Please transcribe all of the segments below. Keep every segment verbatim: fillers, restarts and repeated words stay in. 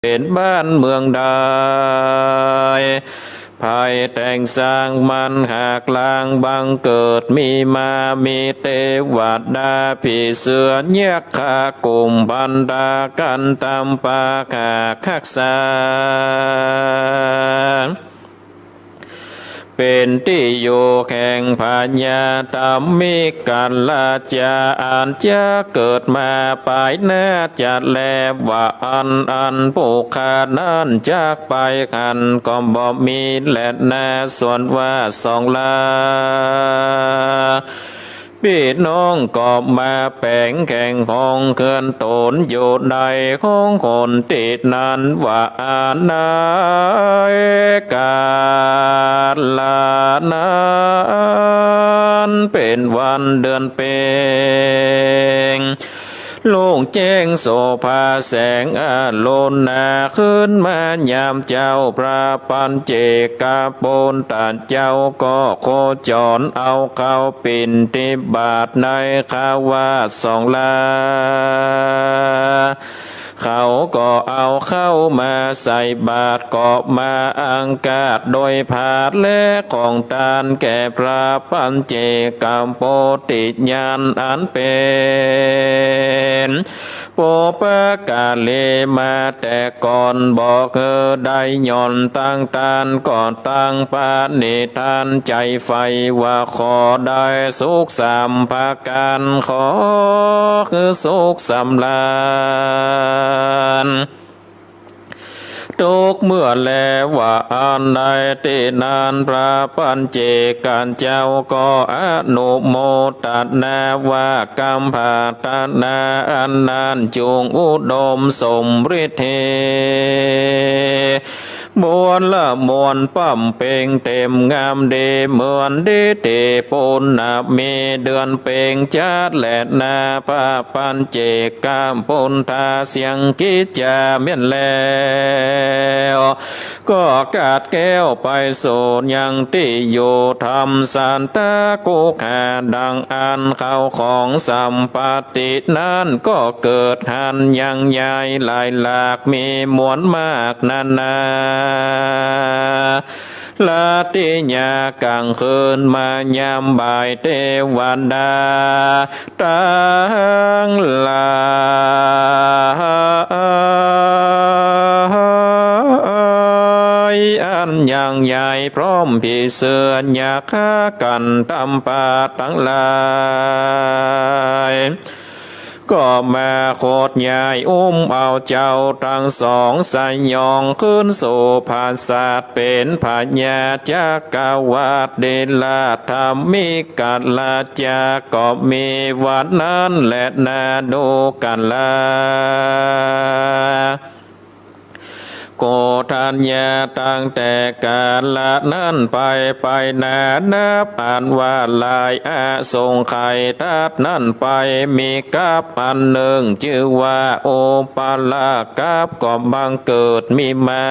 เป๋นบ้านเมืองได้ ไผแต่งสร้างมันหากล้างบังเกิดมีมา มีเตวดา ผีเสื้อ ยักขะ กุมภัณฑา กันตำปา กั๋กฮักษา เป๋นตี้อยู่แห่งพญาธรรมิกราชา อันจะเกิดมาปายหน้าจะแล ว่าอั้น อันผู้ข้านั้นจากไปหั้นก็บ่มีแลนา ส่วนว่าสองลา ปี้น้องก็มาแป๋งแห่งห้องเฮือนต๋นอยู่ในห้องคนตี้นั้น ว่าอันในกาละนั้นเป๋นวันเดือนเพ็ญ รุ่งแจ้งโสภาแสงอรุณา ขึ้นมายามเจ๊า พระปัญเจกปุณฑเจ้าก็โคจรเอาเข้าบิณฑบาตในคาวาสสองลา เขาก็เอาเข้ามาใส่บาตร ก็มาอังคาดโดยผาดและของตานแก่พระปัญเจกโปธิญาณอันเป๋นปุพกาลีมาแต่ก่อน บ่หื้อได้หย่อน ตังตานก็ตังปณิธานใจ๋ใฝ่ ว่าขอได้สุขสามประก๋าน ขอหื้อสุขสำราญ ทุกเมื่อแล ว่าอันในตี้นั้นพระปัญเจกเจ้าก็อนุโมทนาว่ากำปรารถนาอันนั้นจุ่งอุดมสมฤทธิ มวลละมวลป้ำเป่งเต็มงามดี เหมือนดิติปุณณมีเดือนเพ็ญจัดแลนา พระปัญเจกปุณฑาเสี้ยงกิจจาเมี้ยนแล้ว ก็กาดแก้วไปสู่ยังตี้อยู่ธรรมสันตะคุกขา ดังอั้นเข้าของสัมปัตตินั้นก็เกิดหั้นยังใหญ่หลายหลาก มีมวลมากนานา ละติยากั๋งคืนมายามบ่าย เตวดาตังหลายอันยังใหญ่ พร้อมผีเสื้อยักขะกันตำปาตังหลาย ก็มาโคจรย้ายอุ้มเอาเจ้าตังสองสยองขึ้นสู่ผาสาท เป๋นพญาจักรวรรดิราชธรรมิกราชา ก็มีวันนั้นแลนา ดูกรา โกฏัญญา ตั้งแต่กาละนั้นไป ไปนานับอันว่าหลายอสงไขย ตัดนั้นไปมีกัปอันนึ่ง จื้อว่าอุปราชกัป ก็บังเกิดมีมา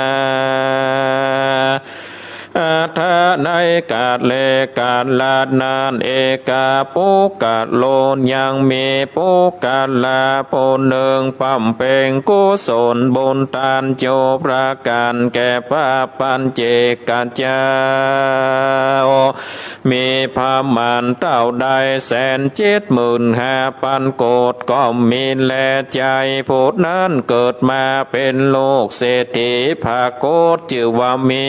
อัฏฐะ ในกาลเลกาละนั้น เอกปุคคโล ยังมีปุคคละผู้นึ่ง บำเพ็งกุศลบุญตานจุประก๋านแก่พระปัญเจกเจ้า มีประมาณเต้าใดแสนเจ็ดหมื่นห้าปันโกฏก็มีแล ใจ๋ผู้นั้นเกิดมาเป๋นลูกเศรษฐีพระโกฏ จื้อว่ามี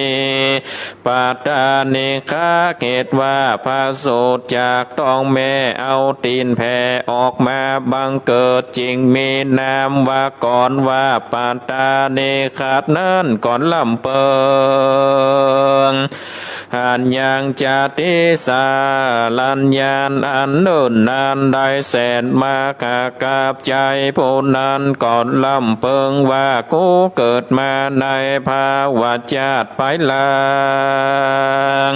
ปัตตานิฆะ เหตุว่าประสูติจากต๊องแม่เอาตี๋นแผ่ออกมาบังเกิด จึงมีนามว่าก่อนว่าปัตตานิฆะนั้นก่อน ล้ำเปิง อันยังจาติสารัญญาณอันเนิ่นนานได้แสนมหากัป ใจ๋ผู้นั้นก่อน ล้ำเปิงว่ากูเกิดมาในภวชาติภายหลัง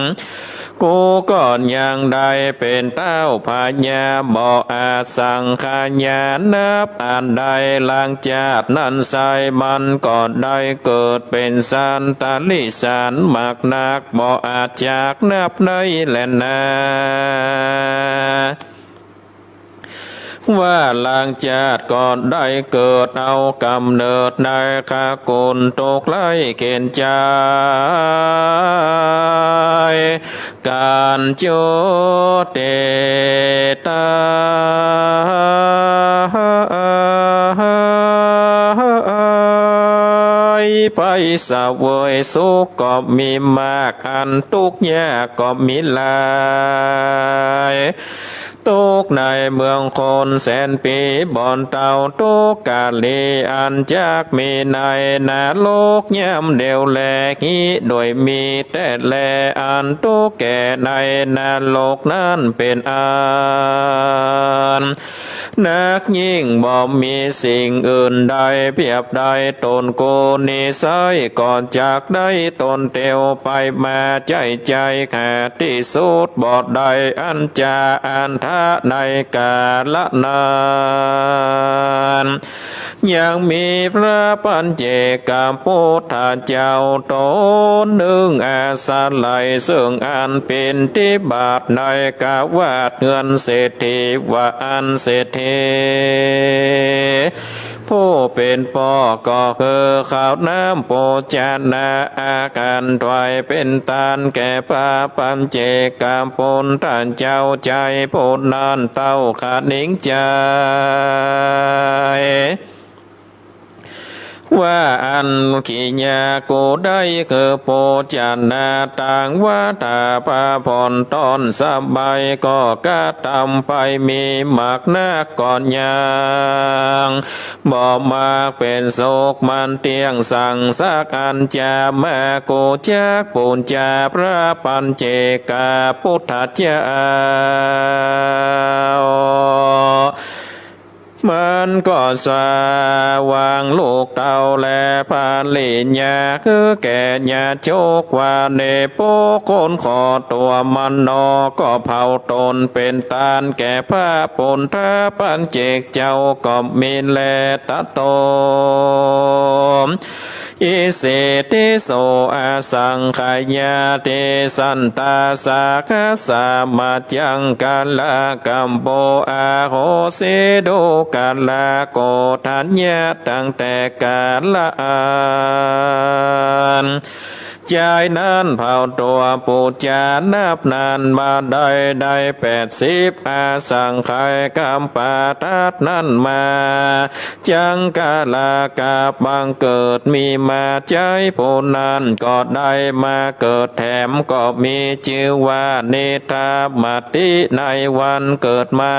กูก็ยังได้เป๋นเต้าพญาบ่อาจสังขยานับอันได้ หลังจากนั้นไส้มันก็ได้เกิดเป๋นสัตว์ติริสารมากนัก บ่อาจจักนับได้แลนา ว่าลางจาติก็ได้เกิดเอาก๋ำเนิดในคกุลทุกข์ไร้เข็ญใจ๊ ก๋านจุติต๋าย ไปเสวยสุขก็มีมาก อันตุ๊กข์ยากก็มีหลาย ตุ๊กข์ในเมืองคนแสนปี๋บ่เต้า ตุ๊กข์กาลีอันจักมีในนรกยามเดียวแล ฮิโดยมีแต๊แล อันตุ๊กข์แก่ในนรกนั้นเป๋นอัน นักยิ่ง บ่มีสิ่งอื่นใดเปียบได้ ต๋นกู้นิสัยก็จักได้ตนเตียวไปมา ใจ๊ใจ๋หาตี้สุดบ่ได้ อันจะอันทะในก๋าละนั้น ยังมีพระปัญเจกพุทธเจ้าต๋นนึ่งอาศัย เซิ่งอันเป๋นตี้บาทในกาวาดเฮือนเศรษฐี ว่าอั้น เศรษฐีผู้เป๋นป้อก็คือข้าวน้ำโภชนะอาหารถวายเป๋นตานแก่พระปัญเจกพุทธเจ้า ใจ๋ผู้นั้นเต้าคะนิงใจ๋ ว่าอันกิริยากูได้คือโภชนะ ตังวาถาพระผ่อนต้อนสบาย ก็กระทำไปมีมากนักก็ยังบ่มากเป๋นสุขมันเตี้ยงสังสักอันจะมากูจักปู๋จาพระปัญเจกพุทธเจ้า มันก็สว่างลูกเต้าและภริยา คือแก่ญาติโยกว่า เน่ ปุคคลขอตั๋วมันหนอ ก็เผาต๋นเป๋นตานแก่พระปุทธปัญเจกเจ้าก็มีแล ตะโต อิสิทธิโส อสังขยาทิสันตา สาหัสสะ มัจจังกัลละกัปโป อโหสิ ทุกขัลละ โกฏัญญะ ตั้งแต่ก๋าละอัน ใจ๋นั้นเผาตั๋วปู๋จานับนานมาได้ ได้แปดสิบอสังขยกัปปะ ตัดนั้นมา จังกัลละกัปบังเกิดมีมา ใจ๋ผู้นั้นก็ได้มาเกิดแถมก็มี จื้อว่านิทามัตติ ในวันเกิดมา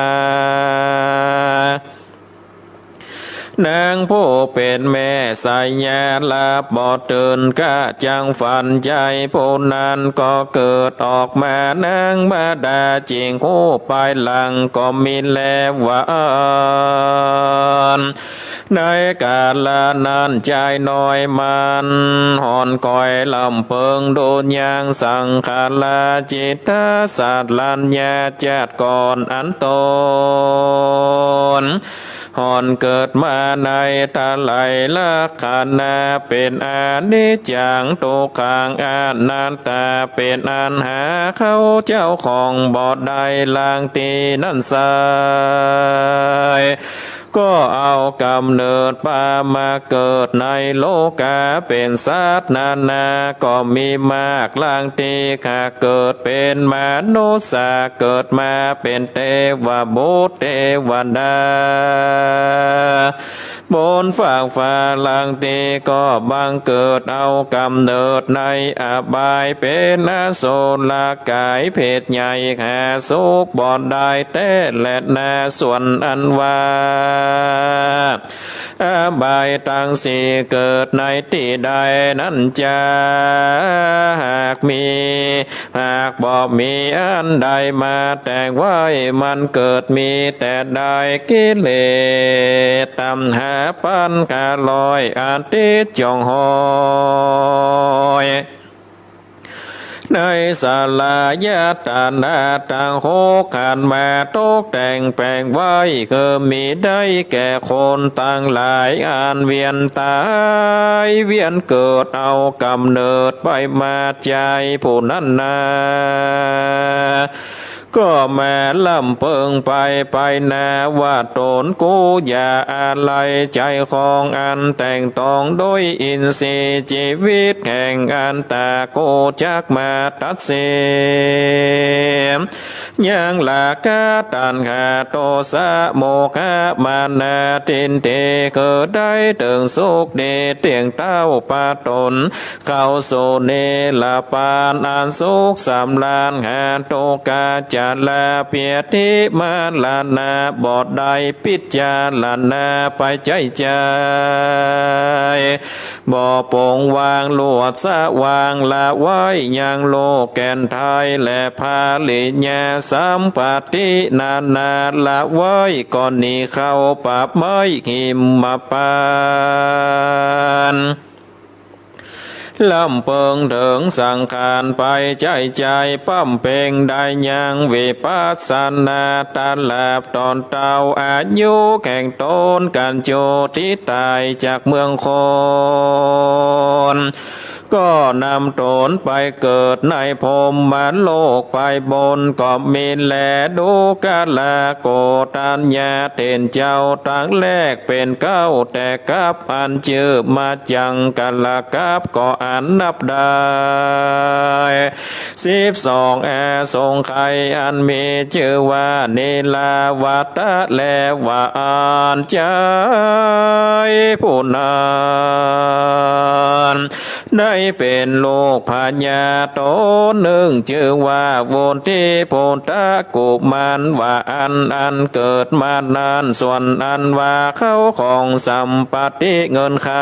นางผู้เป๋นแม่สายญาหลับบ่ตื่น กระจั่งฝัน ใจ๋ผู้นั้นก็เกิดออกมา นางมารดาจึงฮู้ภายหลังก็มีแล ว่าอั้น ในก๋าละนั้น ใจ๋น้อยมันหอนก๋อยลำเปิง ดูยังสังขารา จิตตา สัตว์ลัญญา จาติก่อนอันตน หอนเกิดมาในไตรลักษณะ เป๋นอนิจจัง ทุกขัง อนัตตา เป๋นอันหาเข้าเจ้าของบ่ได้ ลางตี้นั้นไส้ ก็เอาก๋ำเนิดปามาเกิดในโลกา เป๋นสัตว์นานาก็มีมาก ลางตี้ข้าเกิดเป๋นมนุษย์ เกิดมาเป๋นเตวบุตรเตวดา บนฟากฟ้า ลางตี้ก็บังเกิดเอาก๋ำเนิดในอบาย เป๋นอสุรกายเพศใหญ่ หาสุขบ่ได้แต๊แลนา ส่วนอันว่า อบายตังสี่เกิดในตี้ใดนั้นจา หากมี หากบ่มีอันใดมาแต่งไว้ มันเกิดมีแต่ได้กิเลสตัณหาปัญหาลอย อาทิตย์จ่องหอย ในสลายตนะตังหกขันธ์มาตกแต่งแป๋งไว้ คือมีได้แก่คนตังหลาย อันเวียนตายเวียนเกิดเอาก๋ำเนิดไปมา ใจ๋ผู้นั้นนา ก็มาลำเปิงไปไปนาว่า ต๋นกู้อย่าอาลัย ใจ๋ของอันแต่งตอง โดยอินทรีย์จีวิตแห่งอัตตา กู้จักมาตัดเสีย ยังราคะ ตัณหา โทสะ โมหะ มานะ ทิฏฐิ คือได้เถิงสุขดีเตี้ยงเต้าประต๋น เข้าสู่นิรพานอันสุขสำราญ หาทุกขจาระเปียธิมรณะบ่ได้ พิจารณาไปใจ้ใจ๋ บ่ปงวาง ลวดสะวาง ละไว้ยังโลกแก่นไทย และภริยาสัมปตินานา ละไว้ก็หนีเข้าป่าไม้หิมพานต์ ลำเปิงเถิงสังขารไปใจ้ใจ๋ บำเพ็งได้ยังวิปัสสนา ตราบต๋อนเต้าอายุแห่งต๋นกั๋นอยู่ ตี้ต๋ายจากเมืองคน ก็นำต๋นไปเกิดในพรหมโลกไปบนก็มีแล ดูกราโกฏัญญาเถรเจ้า ตังแรกเป๋นเก๊า แต่กัปอันจื้อมัจจังกรกัปก็อันนับได้ สิบสอง อสงไขย อันมีจื้อว่านิราวัตะ แลว่าอั้น ใจ๋ผู้นั้น ได้เป๋นลูกพญาต๋นนึ่ง จื้อว่าวุทธิพุทธกุมาร ว่าอั้น อันเกิดมานั้น ส่วนอันว่าเข้าของสัมปัตติเงินคำ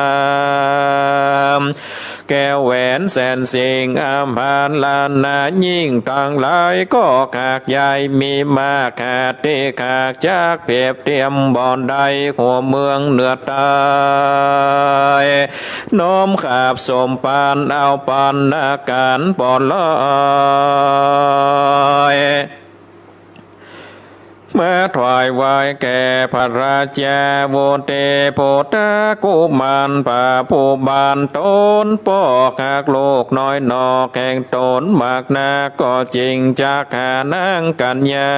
แก้วแหวนแสนสิ่ง อาภรณะยิ่งตังหลาย ก็ขากใหญ่มีมาก หาตี้ขากจักเปรียบเตียมบ่ได้ หัวเมืองเหนือใต้ น้อมขาบสมปานเอาปัณณาก๋ารปอดลอย มาถวายไหว้แก่พระราชา วุทธิพุทธกุมาร พระผู้บานต๋น ป้อฮักลูกน้อยนอกแห่งต๋นมากนักก็จริง จักหานางกัญญา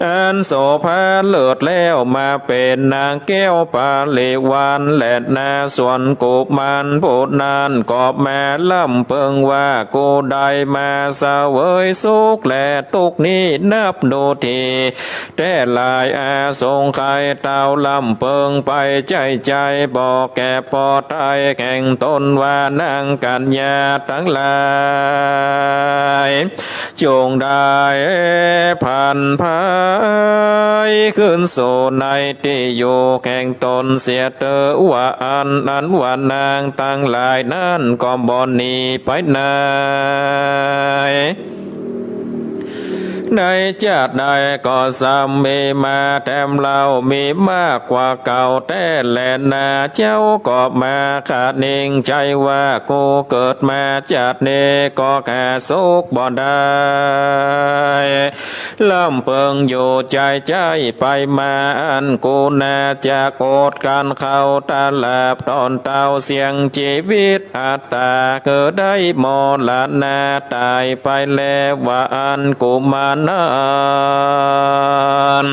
อันโสภาเลิศแล้วมาเป๋นนางแก้วปริวารแลนา ส่วนกุมารผู้นั้นก็มาลำเปิงว่า กูได้มาเสวยสุขและตุ๊กข์นี้นับดูทีแต๊หลาย อสงไขยเต้าลำเปิงไปใจ้ใจ๋ บ่แก่ปอดไตแห่งต๋น ว่านางกัญญาตังหลาย จงได้ผันไปคืนสู่ในตี้อยู่แห่งต๋นเสียเตอ ว่าอั้น อันว่านางตังหลายนั้นก็บ่หนีไปไหน ในจาติใดก็ซ้ำมีมาแถมเล่า มีมากกว่าเก่าแต๊แลนา เจ้าก็มาคะนิงใจ๋ว่า กูเกิดมาจาตินี้ก็หาสุขบ่ได้ ลำเปิงอยู่ใจ้ใจ๋ไปมา อันกูนาจักอดกลั้นเข้า ตราบต๋อนเต้าเสี้ยงจีวิตอัตตา คือได้มรณะต๋ายไปแล้ว ว่าอั้นกุมารนั้น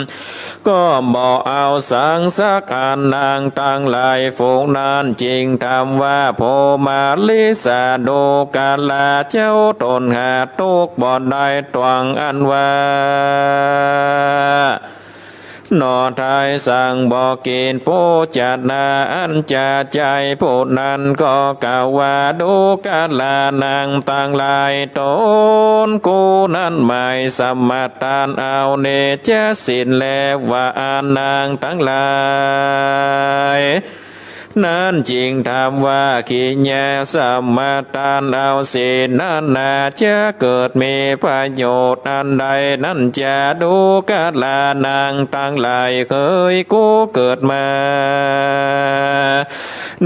ก็บ่เอาสังสักอัน นางตังหลายฝูงนั้นจึงถามว่า โพมาริสา ดูกราเจ้า ต๋นหาตุ๊กข์บ่ได้ตวงอันว่า หน่อไทรสังบ่กิ๋น โภชนาอันจะใจ๋ ผู้นั้นก็กล่าวว่า ดูกรานางตังหลาย ต๋นกูนั้นหมายสมาทานเอาเนจศีลแล้ว ว่าอั้นนางตังหลาย นั้นจึงถามว่า กิริยาสมาทานเอาศีลนั้นนา จะเกิดมีประโยชน์อันใดนั้นจา ดูกรานางตังหลาย เอยกูเกิดมา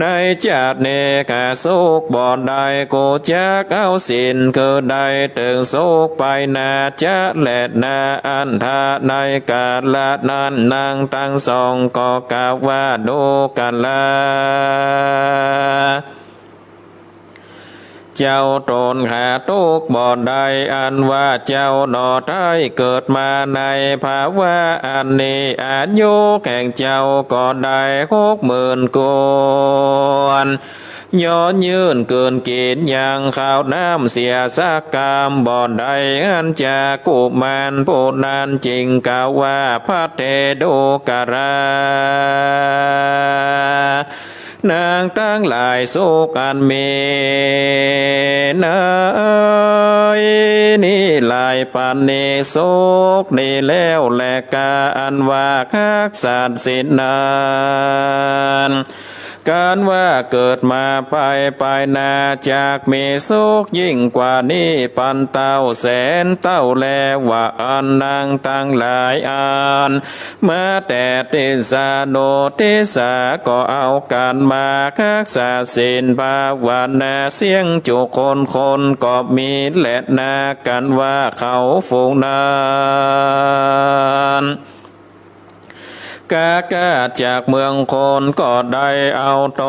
ในจาตินี้หาสุขบ่ได้ กูจักเอาศีลคือได้เถิงสุขไปนาจะแลนา อันถ้าในกาละนั้นนางตังสองก็กล่าวว่า ดูกรา เจ้าตนขาดตุ๊กข์บ่ได้ อันว่าเจ้าหนอได้เกิดมาในภาวะอันนี้ อายุแห่งเจ้าก็ได้หกหมื่นกวน ย้อนยืนเกินเกณฑ์ยังข้าวน้ำเสียสักกำบ่ได้ อันจักกุมารผู้นั้นจึงกล่าวว่า ภัทเท ดูกรา นางตังหลาย สุขอันมีในนี้หลายปันนี้ สุขนี้แล้วแลกา อันว่าฮักษาศีลนั้น กันว่าเกิดมาไปไปหน้าจักมีสุขยิ่งกว่านี้ปันเต้าแสนเต้าแล ว่าอั้น นางตังหลาย อันมาแต่ทิสา โนทิสา ก็เอากั๋นมาฮักษาศีลภาวนาเสี้ยงจุคน คนก็มีแลนา กันว่าเขาฝูงนั้น กากาจากเมืองคนก็ได้เอาต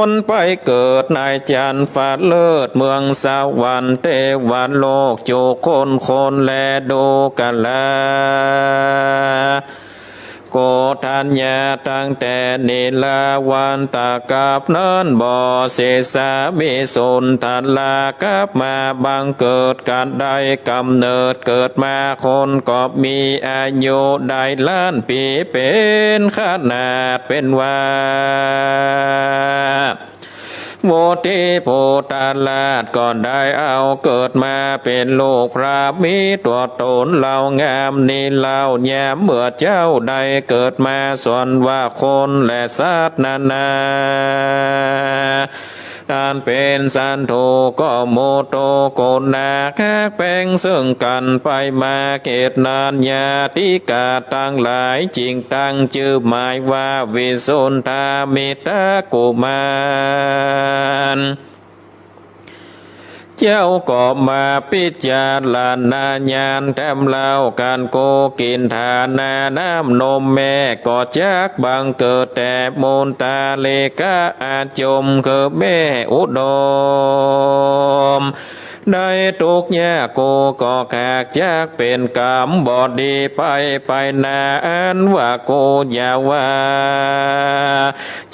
นไปเกิดในจันทร์ฟ้าเลิศเมืองสวรรค์เตวโลกจุคนคนแล ดูกรา โกฏัญญา ตั้งแต่นิลาวันตะกับนั้นบ่เสสา วิสุนทรา กับมาบังเกิดกั๋นได้ก๋ำเนิดเกิดมา คนก็มีอายุได้ล้านปี๋ เป๋นขนาดเป๋นว่า โวทิโพธราชก็ได้เอาเกิดมาเป๋นลูกพราหมณ์มีตั๋วต๋นเหล่างามนี้เล่า ยามเมื่อเจ้าได้เกิดมา ส่วนว่าคนและสัตว์นานา อันเป๋นศัตรูก็โมโทโกนา ฮักแป๋งเซิ่งกั๋นไปมา เหตุนั้นญาติกาตังหลายจึงตั้งจื้อหมายว่า วิสุนทามิตรกุมาร เจ้าก็มาพิจารณาญาณแถมเล่า กั๋นโกกินทานา น้ำนมแม่ก็จักบังเกิดแต่มูลตาเลกะอาจม คือแม่อุดม ได้ตุ๊กข์ยาก กูก็หากจักเป๋นก๋รรมบ่ดีไปไปนา อันว่ากูอย่าว่า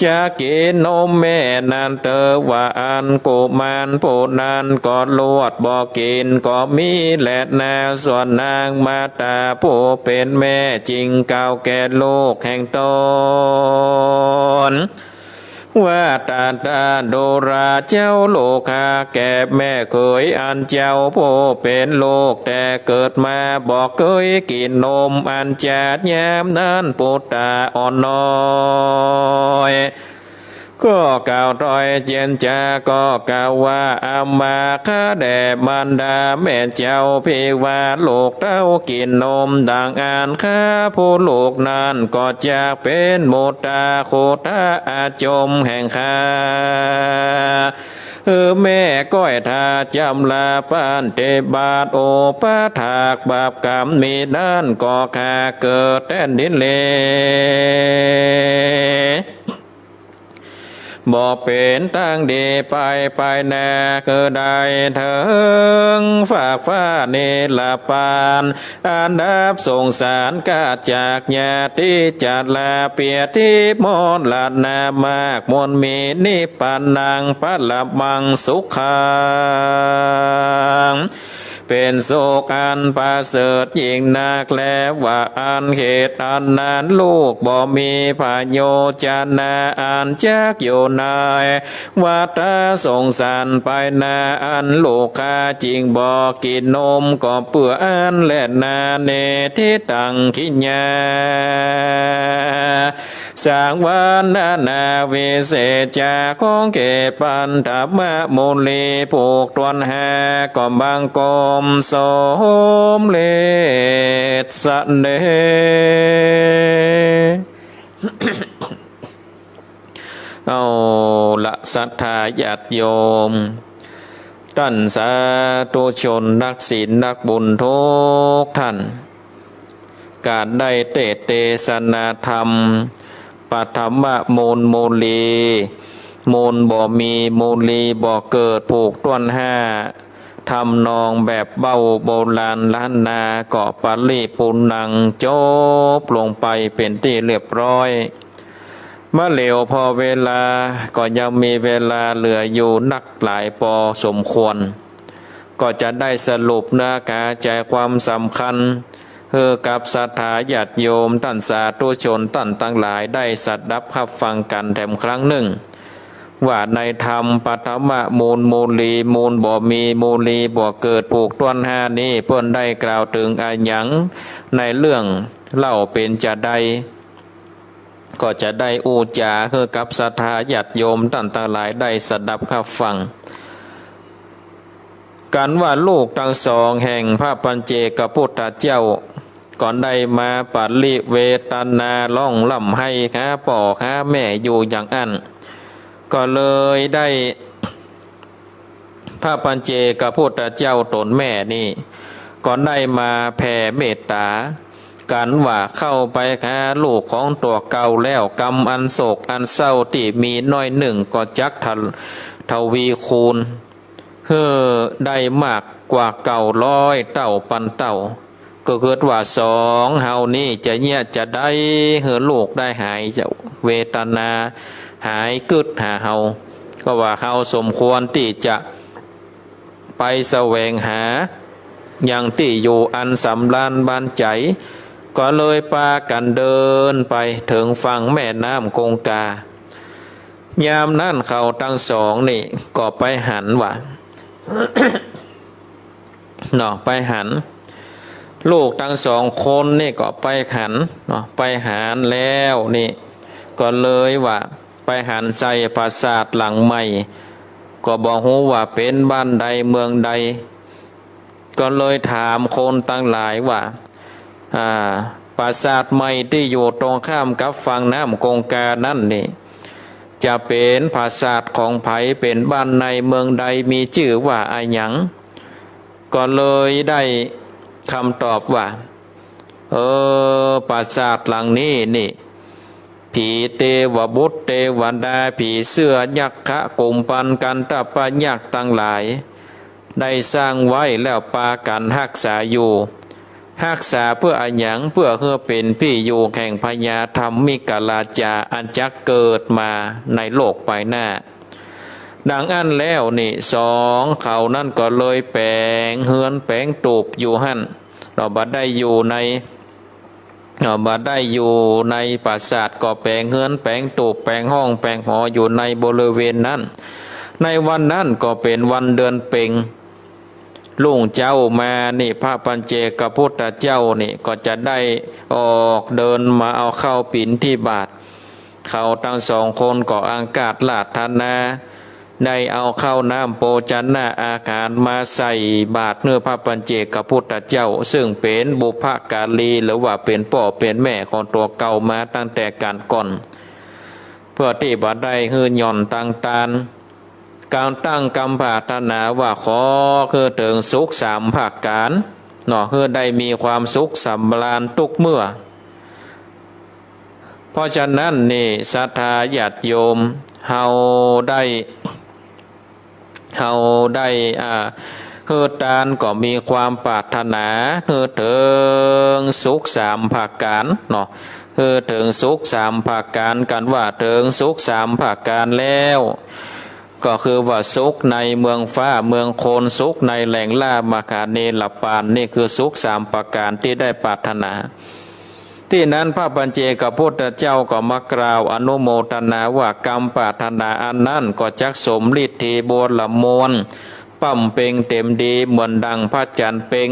จะกิ๋นนมแม่นั้นเต๊อะ ว่าอั้นกุมารผู้นั้นก็ลวดบ่กิ๋นก็มีแลนา ส่วนนางมาตาผู้เป๋นแม่จึงกล่าวแก่ลูกแห่งตน ว่า ตถาดูรา เจ้าลูกข้าแก่แม่เขย อันเจ้าผู้เป๋นลูกแต่เกิดมาบ่เกยกิ๋นนม อันจัดยามนั้นปุตตะอ่อนน้อย ก็กล่าวถ้อยเจียรจาก็กล่าวว่า อามาข้าแด่มารดาแม่เจ้า ภิวา ลูกเต้ากิ๋นนมดังอั้น ข้าผู้ลูกนั้นก็จักเป๋นมุตตาโคตะอาจมแห่งข้า เออ แม่ ก้อยถ้าจำลาปันติบัติโอปถากบาปก๋รรมมีนั้นก็ข้าเกิดแต้นดินเล บ่เป๋นตังดีไปไปนา คือได้เถิงฟากฟ้านิรปาน อันดับสงสาร กาจากญาติจาราเปียรติมรณะมากมนมี นิพพานังปรมังสุขัง เป๋นสุขอันประเสริฐยิ่งนักแล ว่าอั้นเหตุอันนั้นลูกบ่มีพโยจนะอันจักอยู่ในวัฏสงสารไปนา อั้นลูกข้าจึงบ่กิ๋นนมก็เปื้ออั้นแลนา เนทิตังขิญญา สังวรณานาวิเศษจา ของเขตปันธมะมุลี ผูกตวนหาก็บังคมสมเร็จเสด็จ เอาละศรัทธาญาติโยม ต้านสาธุชนนักศีลนักบุญทุกท่าน ก๋านได้เตสน์เตสนาธรรม ปฐมมูลมุลี มูลบ่มี มูลีบ่เกิด ผูกต้วนห้า ทำนองแบบเบ้าโบราณล้านนา ก็ปริปูรณัง จบลงไปเป๋นตี้เรียบร้อย มาเหลียวผ่อเวลา ก็ยังมีเวลาเหลืออยู่นักหลายปอสมควร ก็จะได้สรุปเนื้อหาใจ๋ความสำคัญ หื้อกับศรัทธาญาติโยมต้านสาธุชนต้านตังหลายได้สดับฮับฟังกั๋นแถมครั้งนึ่ง ว่าในธรรมปฐมมูล มูลี มูลบ่มี มูลีบ่เกิด ผูกต้วนห้านี้ เปิ้นได้กล่าวเถิงอะหยัง ในเรื่องเล่าเป๋นจาใด ก็จะได้อู้จ๋าหื้อกับศรัทธาญาติโยมต้านตังหลายได้สดับฮับฟังกั๋น ว่าลูกตังสองแห่งพระปัญเจกพุทธเจ้า ก็ได้มาปริเวทนาร้องฮ่ำไห้หาป้อหาแม่อยู่อย่างอั้น ก็เลยได้ พระปัญเจกพุทธเจ้าต๋นแม่นี้ ก็ได้มาแผ่เมตต๋ากั๋นว่า เข้าไปหาลูกของตั๋วเก่าแล้ว กำอันโศกอันเศร้าตี้มีน้อยนึ่ง ก็จักทะ- ทวีคูณ หื้อได้มากกว่าเก่าร้อยเต้าปันเต้า ก็กึ๊ดว่าสองเฮานี้จะเยียะจาใด หื้อลูกได้หายจากเวทนา หายกึ๊ดหาเฮา ก็ว่าเฮาสมควรตี้จะไปแสวงหายังตี้อยู่อันสำราญบานใจ๋ ก็เลยปากั๋นเดินไปเถิงฝั่งแม่น้ำคงคา ยามนั้นเขาตังสองนี้ก็ไปหันว่า เนาะ ไปหัน ลูกตังสองคนนี้ก็ไปหันเนาะ ไปหันแล้วนี้ ก็เลยว่าไปหันใส่ปราสาทหลังใหม่ ก็บ่ฮู้ว่าเป๋นบ้านใดเมืองใด ก็เลยถามคนตังหลายว่า อ่า ปราสาทใหม่ตี้อยู่ตรงข้ามกับฝั่งน้ำคงคานั้นนี้ จะเป๋นปราสาทของใผ เป๋นบ้านในเมืองใด มีจื้อว่าอะหยัง ก็เลยได้กำตอบว่า เออ ปราสาทหลังนี้นี้ ผีเตวบุตรเตวดา ผีเสื้อยักขะกุมภัณฑ์กันทปะยักษ์ตังหลาย ได้สร้างไว้แล้วปากั๋นฮักษาอยู่ ฮักษาเปื้ออะหยัง เปื้อหื้อเป๋นตี้อยู่แห่งพญาธรรมิกราชาอันจักเกิดมาในโลกไปหน้า ดังอั้นแล้วนี้ สองเขานั้นก็เลยแป๋งเฮือนแป๋งตูบอยู่หั้น เนาะ บ่ได้อยู่ใน เนาะ บ่ได้อยู่ในปราสาท ก็แป๋งเฮือนแป๋งตูบ แป๋งห้องแป๋งหออยู่ในบริเวณนั้น ในวันนั้นก็เป๋นวันเดือนเพ็ญ รุ่งเจ๊ามานี้ พระปัญเจกพุทธเจ้านี้ก็จะได้ออกเดินมาเอาข้าวปิณฑบาต เขาตังสองคนก็อังคาสอาราธนา ได้เอาข้าวน้ำโภชนะอาหารมาใส่บาตรหื้อพระปัญเจกพุทธเจ้า ซึ่งเป๋นบุพการี หรือว่าเป๋นป้อเป๋นแม่ของตั๋วเก่ามาตั้งแต่ก๋านก่อน เปื้อตี้บ่ได้หื้อหย่อนตังตาน ก๋านตั้งกำปรารถนาว่าขอหื้อเถิงสุขสามประก๋าน เนาะ หื้อได้มีความสุขสำราญกู้เมื่อ เพราะฉะนั้นนี้ ศรัทธาญาติโยม เฮาได้ เฮาได้ อ่า หื้อตานก็มีความปรารถนา หื้อเถิงสุขสามประก๋าน เนาะ หื้อเถิงสุขสามประก๋าน กันว่าเถิงสุขสามประก๋านแล้ว ก็คือว่าสุขในเมืองฟ้าเมืองคน สุขในแหล่งล่ามหาเนรปาน นี่คือสุขสามประก๋านตี้ได้ปรารถนา ตี้นั้นพระปัญเจกพุทธเจ้าก็มากล่าวอนุโมทนาว่ากำปรารถนาอันนั้นก็จักสมฤทธีบัวละมวล ป้ำเป็งเต็มดีเหมือนดังพระจันทร์เพ็ง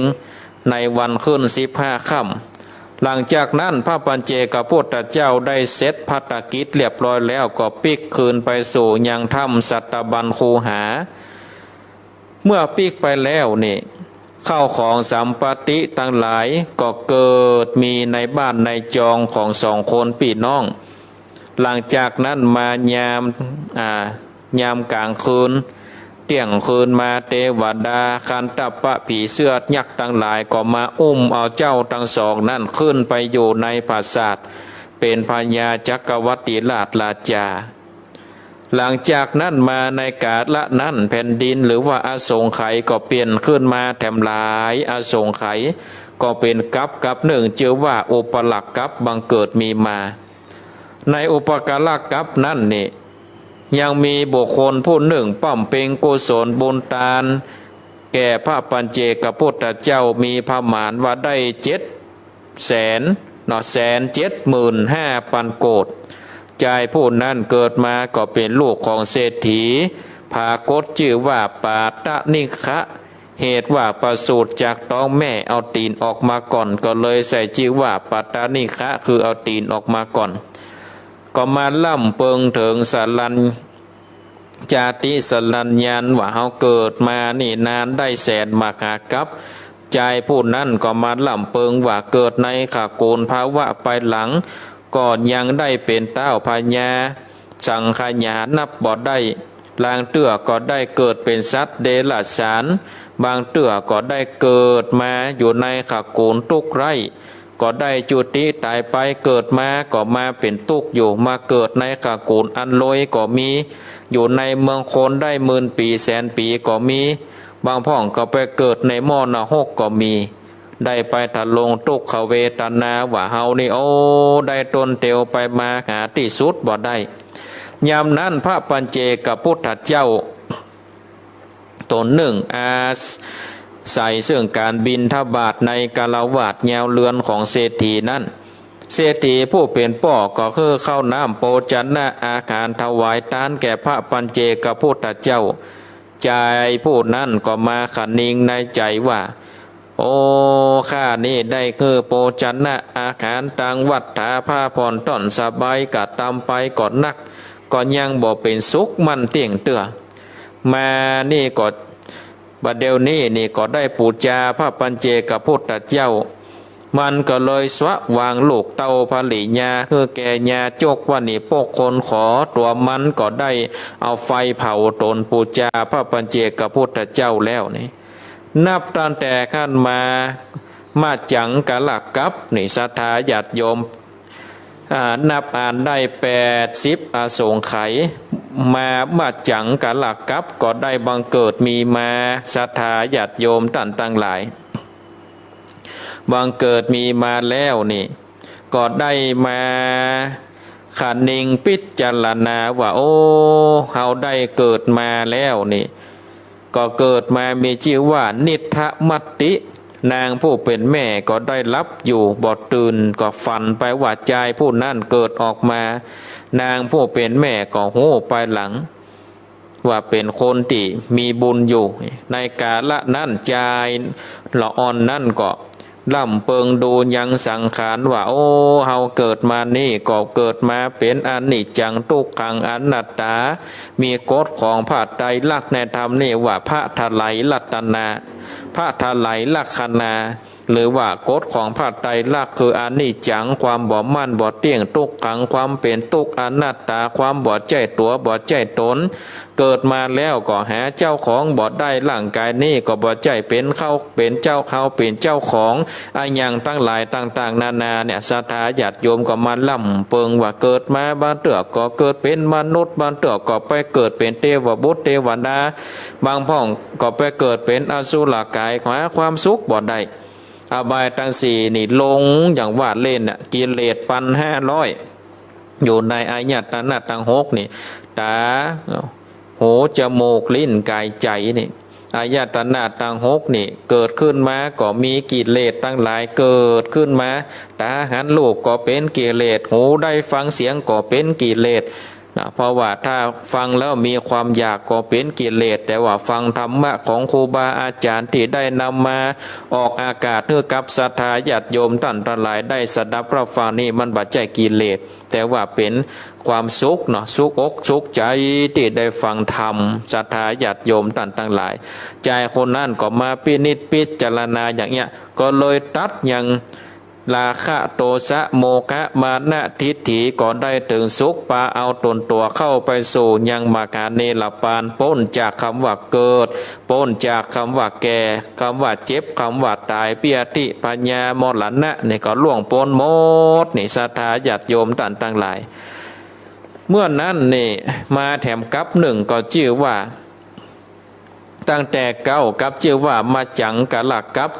ในวันขึ้นสิบห้าค่ำ หลังจากนั้นพระปัญเจกพุทธเจ้าได้เสร็จภารกิจเรียบร้อยแล้ว ก็ปิ๊กคืนไปสู่ยังถ้ำสัตบัญญูหา เมื่อปิ๊กไปแล้วนี่ ข้าวของสัมปติตังหลายก็เกิดมีในบ้านในจองของสองคนปี้น้อง หลังจากนั้นมายาม อ่า ยามก๋างคืน เตี้ยงคืนมาเตวดาคันทปะผีเสื้อยักษ์ตังหลายก็มาอุ้มเอาเจ้าตังสองนั้นขึ้นไปอยู่ในปราสาท เป๋นพญาจักรวรรดิราชราชา หลังจากนั้นมาในกาละนั้นแผ่นดินหรือว่าอสงไขยก็เปลี่ยนขึ้นมาแถมหลายอสงไขย ก็เป๋นกัปกัปนึ่งจื้อว่าอุปลักกัปบังเกิดมีมา ในอุปลักกัปนั้นนี่ ยังมีบุคคลผู้นึ่งบำเพ็งกุศลบุญตาน แก่พระปัจเจกพุทธเจ้ามีประมาณว่าได้เจ็ดแสนเนาะ แสนเจ็ดหมื่นห้าปันโกฏ จายผู้นั้นเกิดมาก็เป๋นลูกของเศรษฐี ปรากฏจื้อว่าปัตตนิคะ เหตุว่าประสูติจากต๊องแม่เอาตี๋นออกมาก่อน ก็เลยใส่จื้อว่าปัตตนิคะ คือเอาตี๋นออกมาก่อน ก็มาล่ำเปิงเถิงสารัญ จาติสารัญญาณว่าเฮาเกิดมานี่นานได้แสนมหากัป จายผู้นั้นก็มาล่ำเปิงว่าเกิดในขกูลภวะไปหลัง ก็ยังได้เป๋นต้าวพญาสังขยานับบ่ได้ ลางเตื้อก็ได้เกิดเป๋นสัตว์เดรัจฉาน บางเตื้อก็ได้เกิดมาอยู่ในขกูลตุ๊กข์ไร้ ก็ได้จุติต๋ายไป เกิดมาก็มาเป๋นตุ๊กข์อยู่ มาเกิดในขกูลอันรวยก็มี อยู่ในเมืองคนได้หมื่นปี๋แสนปี๋ก็มี บางพ่องก็ไปเกิดในหม้อนรกก็มี ได้ไปทะลงทุกขเวทนาว่าเฮานี่ โอ้ ได้ต้นเตียวไปมาหาตี้สุดบ่ได้ ยามนั้นพระปัจเจกพุทธเจ้า ต๋นนึ่งอาศัยเซิ่งก๋านบิณฑบาตในคฤหาสน์แนวเฮือนของเศรษฐีนั้น เศรษฐีผู้เป๋นป้อก็หื้อข้าวน้ำโภชนะอาหารถวายตานแก่พระปัจเจกพุทธเจ้า จายผู้นั้นก็มาคะนิงในใจ๋ว่า โอ้ ข้านี้ได้หื้อโภชนะอาหารตังวัตถาผ้าผ่อนต้อนสบายกระตำไปก็นัก ก็ยังบ่เป๋นสุขมั่นเตี้ยงเตื้อ มานี่ก็ บัดเดี๋ยวนี้นี่ก็ได้ปู๋จาพระปัจเจกพุทธเจ้า มันก็เลยสว่างลูกเต้าภริยาหื้อแก่ญาจกว่านี่ ปกครองตั๋วมันก็ได้เอาไฟเผาต๋นปู๋จาพระปัจเจกพุทธเจ้าแล้วนี่ นับตั้งแต่ขั้นมา มะจังกรกัปนี่ ศรัทธาญาติโยม อ่า นับอ่านได้แปดสิบอสงไขย มา มะจังกรกัปก็ได้บังเกิดมีมา ศรัทธาญาติโยมต้านตังหลาย บังเกิดมีมาแล้วนี่ ก็ได้มาคะนิงพิจารณาว่า โอ้ เฮาได้เกิดมาแล้วนี่ ก็เกิดมามีจื้อว่านิทมัตติ นางผู้เป๋นแม่ก็ได้หลับอยู่บ่ตื่น ก็ฝันไปว่าจายผู้นั้นเกิดออกมา นางผู้เป๋นแม่ก็ฮู้ภายหลัง ว่าเป๋นคนตี้มีบุญอยู่ ในกาละนั้นจายละอ่อนนั้นก็ ล่ำเปิงดูยังสังขารว่า โอ้ เฮาเกิดมานี่ก็เกิดมาเป๋นอนิจจังทุกขังอนัตตา มีกฎของพระไตรลักษณ์ในธรรมนี่ว่าพระไตรรัตนา พระไตรลักษณา หรือว่ากฎของพระไตรลักษณ์คืออนิจจัง ความบ่มั่นบ่เตี้ยง ทุกขัง ความเป๋นตุ๊กข์ อนัตตา ความบ่ใจ้ตั๋วบ่ใจ้ต๋น เกิดมาแล้วก็หาเจ้าของบ่ได้ ร่างกายนี้ก็บ่ใจ้เป๋นเขาเป๋นเจ้า เฮาเป๋นเจ้าของ อะหยังตังหลายต่างๆ นานาเนี่ย ศรัทธาญาติโยมก็มาล่ำเปิงว่าเกิดมาบางเตื้อก็เกิดเป๋นมนุษย์ บางเตื้อก็ไปเกิดเป๋นเตวบุตรเตวดา บางพ่องก็ไปเกิดเป๋นอสุรกาย หาความสุขบ่ได้ อบายตังสี่นี่ลงอย่างว่าเล่นน่ะ กิเลสปันห้าร้อย อยู่ในอายตนะตังหกนี่ ต๋า หู จมูก ลิ้น ก๋าย ใจ๋นี่ อายตนะตังหกนี่ เกิดขึ้นมาก็มีกิเลสตังหลายเกิดขึ้นมา ต๋าหันรูปก็เป๋นกิเลส หูได้ฟังเสียงก็เป๋นกิเลส นะ เพราะว่าถ้าฟังแล้วมีความอยากก็เป๋นกิเลส แต่ว่าฟังธรรมะของครูบาอาจ๋ารย์ตี้ได้นำมาออกอากาศหื้อกับศรัทธาญาติโยมต้านตังหลายได้สดับรับฟังนี่ มันบ่ใจ้กิเลส แต่ว่าเป๋นความสุขเนาะ สุขอกสุขใจ๋ตี้ได้ฟังธรรม ศรัทธาญาติโยมต้านตังหลาย จายคนนั้นก็มาพินิจพิจารณาอย่างเนี้ย ก็เลยตัดยัง ราคะ โทสะ โมหะ มานะ ทิฏฐิ ก็ได้เถิงสุข ปาเอาต๋นตั๋วเข้าไปสู่ยังมหานิรพาน ป๊นจากกำว่าเกิด ป๊นจากกำว่าแก่ กำว่าเจ็บ กำว่าต๋าย พยาธิ พยามรณะ นี่ก็ล่วงป๊นหมด นี่ศรัทธาญาติโยมต้านตังหลาย เมื่อนั้นนี่มาแถมกัปนึ่งก็จื้อว่า ตั้งแต่เก๊ากัปจื้อว่ามัจจังกะละกัป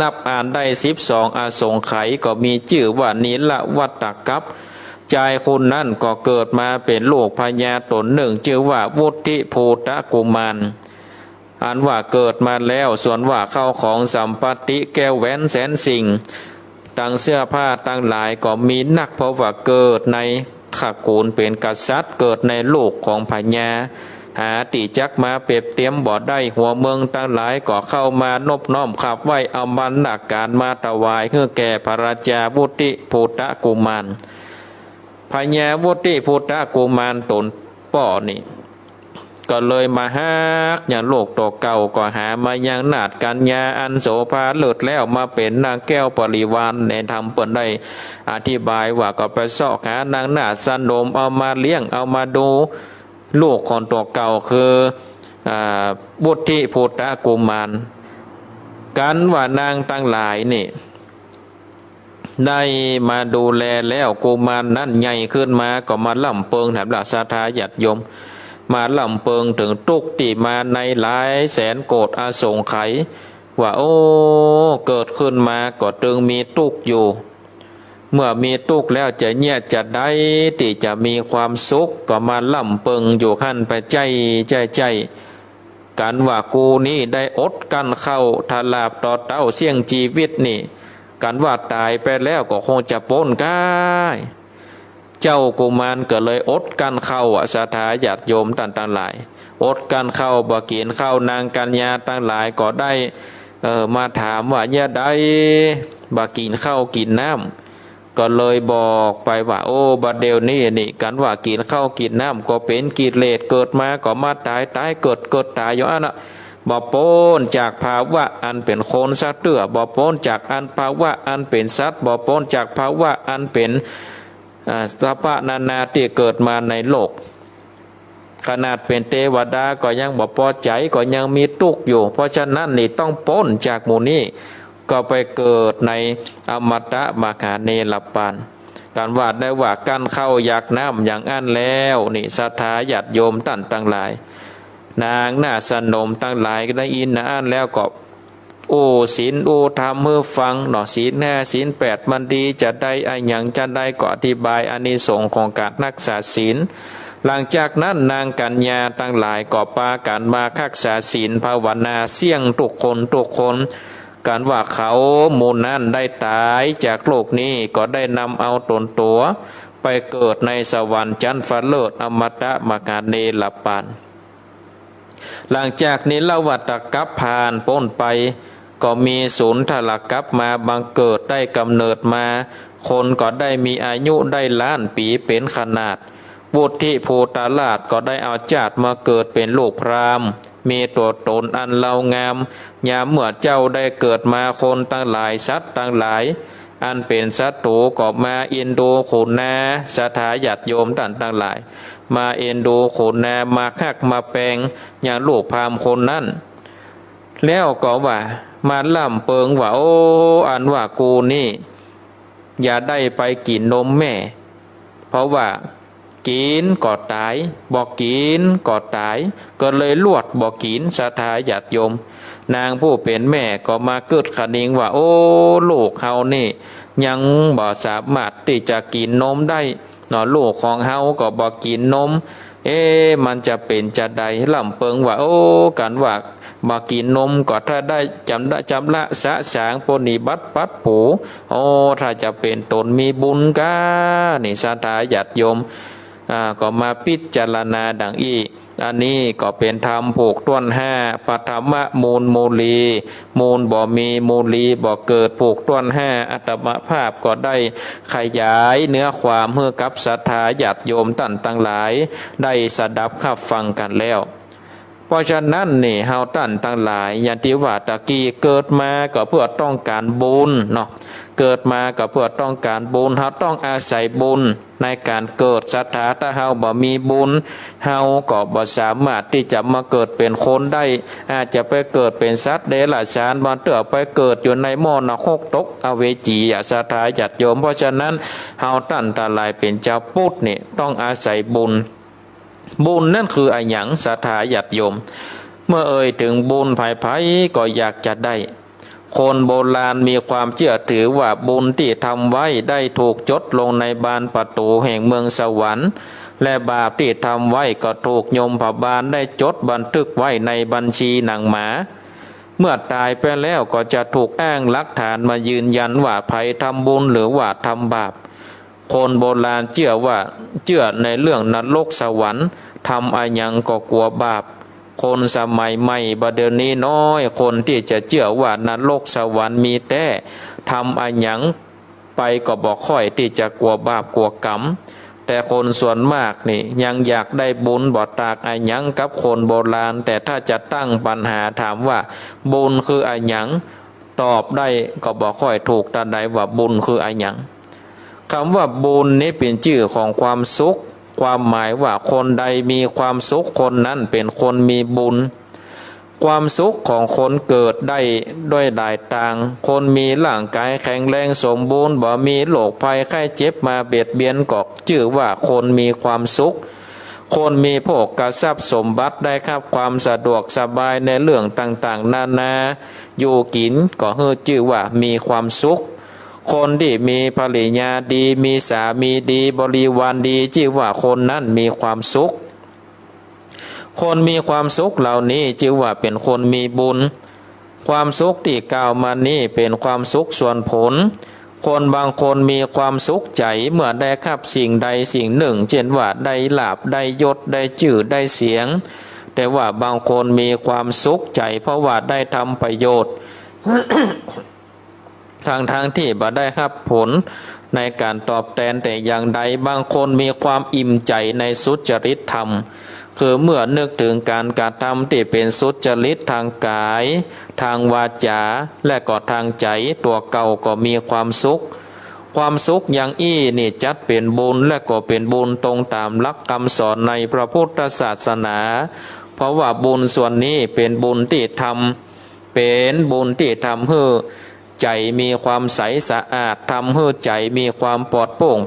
นับอ่านได้สิบสองอสงไขย ก็มีจื้อว่านิรวัตกัป จายคนนั้นก็เกิดมาเป๋นลูกพญาต๋นนึ่งจื้อว่าวุทธิภูตกุมาร อันว่าเกิดมาแล้วส่วนว่าเข้าของสัมปัตติแก้วแหวนแสนสิ่ง ตังเสื้อผ้าตังหลายก็มีนัก เพราะว่าเกิดในตระกูลเป๋นกษัตริย์ เกิดในลูกของพญา หาตี้จักมาเปรียบเตียมบ่ได้ หัวเมืองตังหลายก็เข้ามานบน้อมขับไหว้ เอาบรรณาการมาถวายหื้อแก่พระราชาวุทธิภูตกุมาร พญาวุทธิภูตกุมารต๋นป้อนี่ ก็เลยมาฮักยังลูกตั๋วเก่า ก็หามายังนาฏกัญญาอันโสภาเลิศแล้ว มาเป๋นนางแก้วบริวาร ในธรรมเปิ้นได้อธิบายว่าก็ไปเซาะหานางนาฏสนมเอามาเลี้ยงเอามาดูลูกของตั๋วเก่าคือ อ่า วุทธิภูตกุมาร กันว่านางตังหลายนี่ ได้มาดูแลแล้วกุมารนั้นใหญ่ขึ้นมาก็มาล่ำเปิง แถมละศรัทธาญาติโยม มาล่ำเปิงเถิงตุ๊กข์ตี้มาในหลายแสนโกฏอสงไขย ว่า โอ้ เกิดขึ้นมาก็ตึงมีตุ๊กข์อยู่ เมื่อมีตุ๊กข์แล้วจะเยียะจาใดตี้จะมีความสุข ก็มาล่ำเปิงอยู่หั้นไปใจ้ใจ้ใจ้ กันว่ากูนี้ได้อดกลั้นข้าวตลาดต่อเต้าเสี้ยงจีวิตนี่ กันว่าต๋ายไปแล้วก็คงจะป๊นก้า เจ้ากุมารก็เลยอดกลั้นข้าวอะ ศรัทธาญาติโยมต้านตังหลาย อดกลั้นข้าวบ่กิ๋นข้าว นางกัญญาตังหลายก็ได้ เอ่อ มาถามว่าเยียะใดบ่กิ๋นข้าวกิ๋นน้ำ ก็เลยบอกไปว่า โอ้ บัดเดี๋ยวนี้นี่ กันว่ากิ๋นข้าวกิ๋นน้ำก็เป๋นกิเลส เกิดมาก็มาต๋าย ต๋ายเกิด เกิดต๋ายอยู่อั้นน่ะ บ่ป๊นจากภาวะอันเป๋นคนสักเตื้อ บ่ป๊นจากอันภาวะอันเป๋นสัตว์ บ่ป๊นจากภาวะอันเป๋น อ่า สรรพนานาตี้เกิดมาในโลก ขนาดเป๋นเตวดาก็ยังบ่ปอใจ๋ ก็ยังมีตุ๊กข์อยู่ เพราะฉะนั้นนี่ต้องป๊นจากหมู่นี้ ก็ไปเกิดในอมตะมหาเนรปาน กันว่าได้ว่ากลั้นข้าวอยากน้ำอย่างอั้นแล้วนี่ ศรัทธาญาติโยมต้านตังหลาย นางนาฏสนมตังหลายได้ยินอย่างอั้นแล้วก็ อู้ศีลอู้ธรรมหื้อฟังเนาะ ศีลห้าศีลแปดมันดีจาใด อะหยังจาใด ก็อธิบายอานิสงส์ของก๋านฮักษาศีล หลังจากนั้นนางกัญญาตังหลายก็ปากั๋นมาฮักษาศีลภาวนาเสี้ยงทุกคนทุกคน กันว่าเขาหมู่นั้นได้ต๋ายจากโลกนี้ก็ได้นำเอาต๋นตั๋วไปเกิดในสวรรค์จั๊นฟ้าเลิศอมตะมหาเนรปาน หลังจากนิรวัตกัปผ่านป๊นไป ก็มีสุนทรกัปมาบังเกิดได้ก๋ำเนิดมา คนก็ได้มีอายุได้ล้านปี๋เป๋นขนาด วุทธิภูตราชก็ได้เอาจาติมาเกิดเป๋นลูกพราหมณ์ มีตั๋วต๋นอันเลางาม ยามเมื่อเจ้าได้เกิดมาคนตังหลายสัตว์ตังหลาย อันเป๋นศัตรู๋ก็มาเอ็นดูขุนนา ศรัทธาญาติโยมต้านตังหลาย มาเอ็นดูขุนนา มาฮักมาแปงยังลูกพราหมณ์คนนั้น แล้วก็ว่ามาล่ำเปิงว่า โอ้ อันว่ากูนี่อย่าได้ไปกิ๋นนมแม่ เพราะว่ากิ๋นก็ต๋าย บ่กิ๋นก็ต๋าย ก็เลยลวดบ่กิ๋น ศรัทธาญาติโยม นางผู้เป๋นแม่ก็มากึ๊ดคะนิงว่า โอ้ ลูกเฮานี่ยังบ่สามารถตี้จะกิ๋นนมได้เนาะ ลูกของเฮาก็บ่กิ๋นนม เอ๊ะ มันจะเป๋นจาใด ล่ำเปิงว่า โอ้ กันว่าบ่กิ๋นนมก็ถ้าได้จำละ จำละสะสางปรนนิบัติปัดปู๋ โอ้ ถ้าจะเป๋นต๋นมีบุญก้า นี่ศรัทธาญาติโยม อ่า ก็มาพิจารณาดังอี้ อันนี้ก็เป๋นธรรมผูกถ้วนห้า ปฐมมูลมูลี มูลบ่มี มูลีบ่เกิด ผูกถ้วนห้า อาตมาภาพก็ได้ขยายเนื้อความหื้อกับศรัทธาญาติโยมต้านตังหลายได้สดับฮับฟังกั๋นแล้ว เพราะฉะนั้นนี่ เฮาต้านตังหลาย อย่างตี้ว่าตะกี้ เกิดมาก็เพื่อต้องก๋านบุญเนาะ เกิดมาก็เปื้อต้องก๋านบุญ เฮาต้องอาศัยบุญในก๋านเกิด ศรัทธา ถ้าเฮาบ่มีบุญ เฮาก็บ่สามารถตี้จะมาเกิดเป๋นคนได้ อาจจะไปเกิดเป๋นสัตว์เดรัจฉาน บ่าเตื้อไปเกิดอยู่ในหม้อนรกตกอเวจีอะ ศรัทธาญาติโยม เพราะฉะนั้นเฮาต้านตังหลายเป๋นจาวพุทธนี่ต้องอาศัยบุญ บุญนั้นคืออะหยัง ศรัทธาญาติโยม เมื่อเอ่ยเถิงบุญ ใผๆ ก็อยากจะได้ คนโบราณมีความเจื้อถือว่าบุญตี้ทำไว้ได้ถูกจดลงในบานประตู๋แห่งเมืองสวรรค์ และบาปตี้ทำไว้ก็ถูกยมพบาลได้จดบันทึกไว้ในบัญชีหนังหมา เมื่อต๋ายไปแล้วก็จะถูกอ้างหลักฐานมายืนยันว่าใผทำบุญหรือว่าทำบาป คนโบราณเจื้อว่า เจื้อในเรื่องนรกสวรรค์ ทำอะหยังก็กั๋วบาป คนสมัยใหม่บ่าเดี่ยวนี้น้อยคนตี้จะเจื้อว่านรกสวรรค์มีแต๊ ทำอะหยังไปก็บ่ค่อยตี้จะกั๋วบาปกั๋วก๋รรม แต่คนส่วนมากนี่ยังอยากได้บุญ บ่ต่างอะหยังกับคนโบราณ แต่ถ้าจะตั้งปัญหาถามว่าบุญคืออะหยัง ตอบได้ก็บ่ค่อยถูกตาใดว่าบุญคืออะหยัง กำว่าบุญนี้เป๋นจื้อของความสุข ความหมายว่าคนใดมีความสุข คนนั้นเป๋นคนมีบุญ ความสุขของคนเกิดได้ด้วยหลายตาง คนมีร่างก๋ายแข็งแรงสมบูรณ์ บ่มีโรคภัยไข้เจ็บมาเบียดเบียน ก็จื้อว่าคนมีความสุข คนมีโภคทรัพย์สมบัติ ได้ฮับความสะดวกสบายในเรื่องต่างๆ นานา อยู่กิ๋นก็หื้อจื้อว่ามีความสุข คนตี้มีภริยาดี มีสามีดี บริวารดี จื้อว่าคนนั้นมีความสุข คนมีความสุขเหล่านี้จื้อว่าเป๋นคนมีบุญ ความสุขตี้กล่าวมานี้เป๋นความสุขส่วนผล คนบางคนมีความสุขใจ๋เมื่อได้ฮับสิ่งใดสิ่งนึ่ง เจ้นว่าได้ลาภ ได้ยศ ได้จื้อ ได้เสียง แต่ว่าบางคนมีความสุขใจ๋เพราะว่าได้ทำประโยชน์ ทั้งๆ ตี้บ่ได้ฮับผลในก๋านตอบแตนแต่อย่างใด บางคนมีความอิ่มใจ๋ในสุจริตธรรม คือเมื่อนึกเถิงก๋านกระทำตี้เป๋นสุจริตทางก๋าย ทางวาจา และก็ทางใจ๋ ตั๋วเก่าก็มีความสุข ความสุขอย่างอี้นี่จัดเป๋นบุญ และก็เป๋นบุญตรงต๋ามหลักกำสอนในพระพุทธศาสนา เพราะว่าบุญส่วนนี้เป๋นบุญตี้ทำ เป๋นบุญตี้ทำหื้อใจ๋มีความใสสะอาด ทำหื้อใจ๋มีความปลอดโปร่ง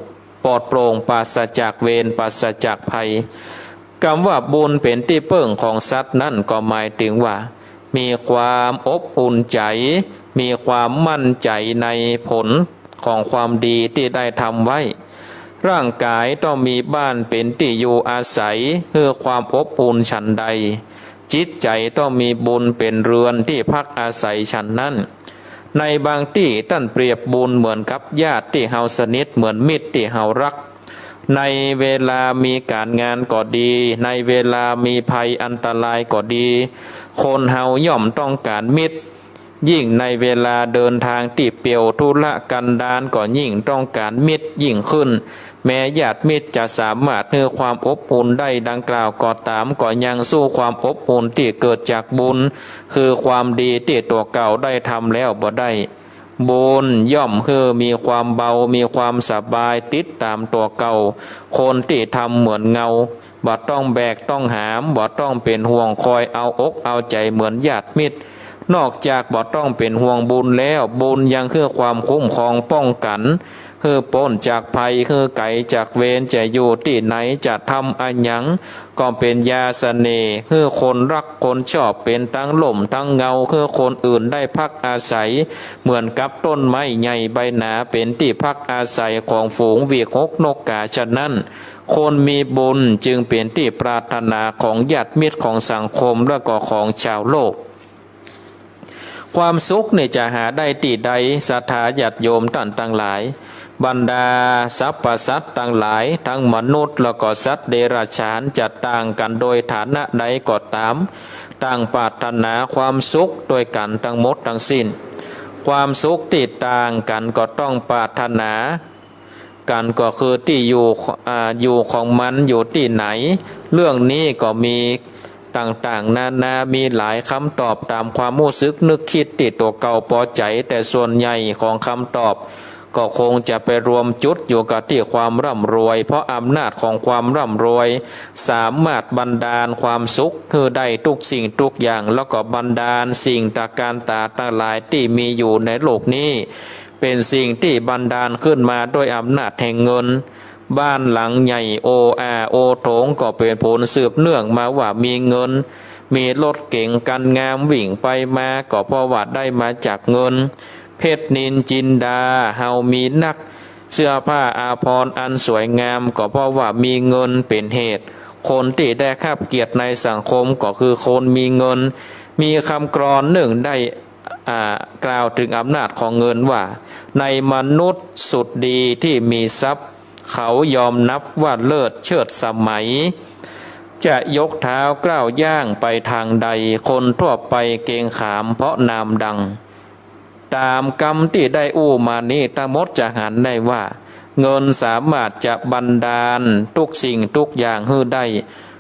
ปลอดโปร่ง ปราศจากเวร ปราศจากภัย กำว่าบุญเป๋นตี้เปิ้งของสัตว์นั้นก็หมายเถิงว่า มีความอบอุ่นใจ๋ มีความมั่นใจ๋ในผลของความดีตี้ได้ทำไว้ ร่างก๋ายต้องมีบ้านเป๋นตี้อยู่อาศัย หื้อความอบอุ่นฉันใด จิตใจ๋ต้องมีบุญเป๋นเรือนตี้พักอาศัยฉันนั้น ในบางตี้ต้านเปรียบบุญเหมือนกับญาติตี้เฮาสนิท เหมือนมิตรตี้เฮาฮัก ในเวลามีก๋านงานก็ดี ในเวลามีภัยอันตรายก็ดี คนเฮาย่อมต้องก๋านมิตร ยิ่งในเวลาเดินทางตี้เปลี่ยวทุรกันดารก็ยิ่งต้องก๋านมิตรยิ่งขึ้น แม้ญาติมิตรจะสามารถหื้อความอบอุ่นได้ดังกล่าวก็ต๋าม ก็ยังสู้ความอบอุ่นตี้เกิดจากบุญ คือความดีตี้ตั๋วเก่าได้ทำแล้วบ่ได้ บุญย่อมหื้อมีความเบา มีความสบายติดต๋ามตั๋วเก่า คนตี้ทำเหมือนเงา บ่ต้องแบกต้องหาม บ่ต้องเป๋นห่วงคอยเอาอกเอาใจ๋เหมือนญาติมิตร นอกจากบ่ต้องเป๋นห่วงบุญแล้ว บุญยังหื้อความคุ้มครองป้องกั๋น หื้อป๊นจากภัย หื้อไก๋จากเวร จะอยู่ตี้ไหน จะทำอะหยัง ก็เป๋นยาเสน่ห์ หื้อคนฮักคนชอบ เป๋นตังล่มตังเงา หื้อคนอื่นได้พักอาศัย เหมือนกับต้นไม้ใหญ่ใบหนา เป๋นตี้พักอาศัยของฝูงวิหกนกกา ฉะนั้น คนมีบุญจึงเป๋นตี้ปรารถนาของญาติมิตร ของสังคม และก็ของชาวโลก ความสุขนี่จะหาได้ตี้ใด ศรัทธาญาติโยมต้านตังหลาย บรรดาสรรพสัตว์ตังหลาย ทั้งมนุษย์และก็สัตว์เดรัจฉาน จะต่างกั๋นโดยฐานะใดก็ต๋าม ต่างปรารถนาความสุขตวยกั๋นตังหมดตังสิ้น ความสุขตี้ต่างกั๋นก็ต้องปรารถนากั๋นก็คือตี้อยู่ อ่า อยู่ของมันอยู่ตี้ไหน เรื่องนี้ก็มี ต่างๆ นานา มีหลายกำตอบต๋ามความฮู้สึกนึกกึ๊ดตี้ตั๋วเก่าปอใจ๋ แต่ส่วนใหญ่ของกำตอบก็คงจะไปรวมจุดอยู่กับตี้ความร่ำรวย เพราะอำนาจของความร่ำรวยสามารถบันดาลความสุขหื้อได้กู้สิ่งกู้อย่าง แล้วก็บันดาลสิ่งตระการต๋าตังหลายตี้มีอยู่ในโลกนี้ เป๋นสิ่งตี้บันดาลขึ้นมาด้วยอำนาจแห่งเงิน บ้านหลังใหญ่โออาโอโถงก็เป๋นผลสืบเนื่องมาว่ามีเงิน มีรถเก๋งคันงามวิ่งไปมาก็เพราะว่าได้มาจากเงิน เพชรนิลจินดาเฮามีนัก เสื้อผ้าอาภรณ์อันสวยงามก็เพราะว่ามีเงินเป๋นเหตุ คนตี้ได้ฮับเกียรติในสังคมก็คือคนมีเงิน มีกำกลอนนึ่งได้ อ่า กล่าวเถิงอำนาจของเงินว่า ในมนุษย์สุดดีตี้มีทรัพย์ เขายอมนับว่าเลิศเชิดสมัย จะยกเท้าก้าวย่างไปตางใด คนทั่วไปเกรงขามเพราะนามดัง ต๋ามกำตี้ได้อู้มานี้ตังหมดจะหันได้ว่า เงินสามารถจะบันดาลกู้สิ่งกู้อย่างหื้อได้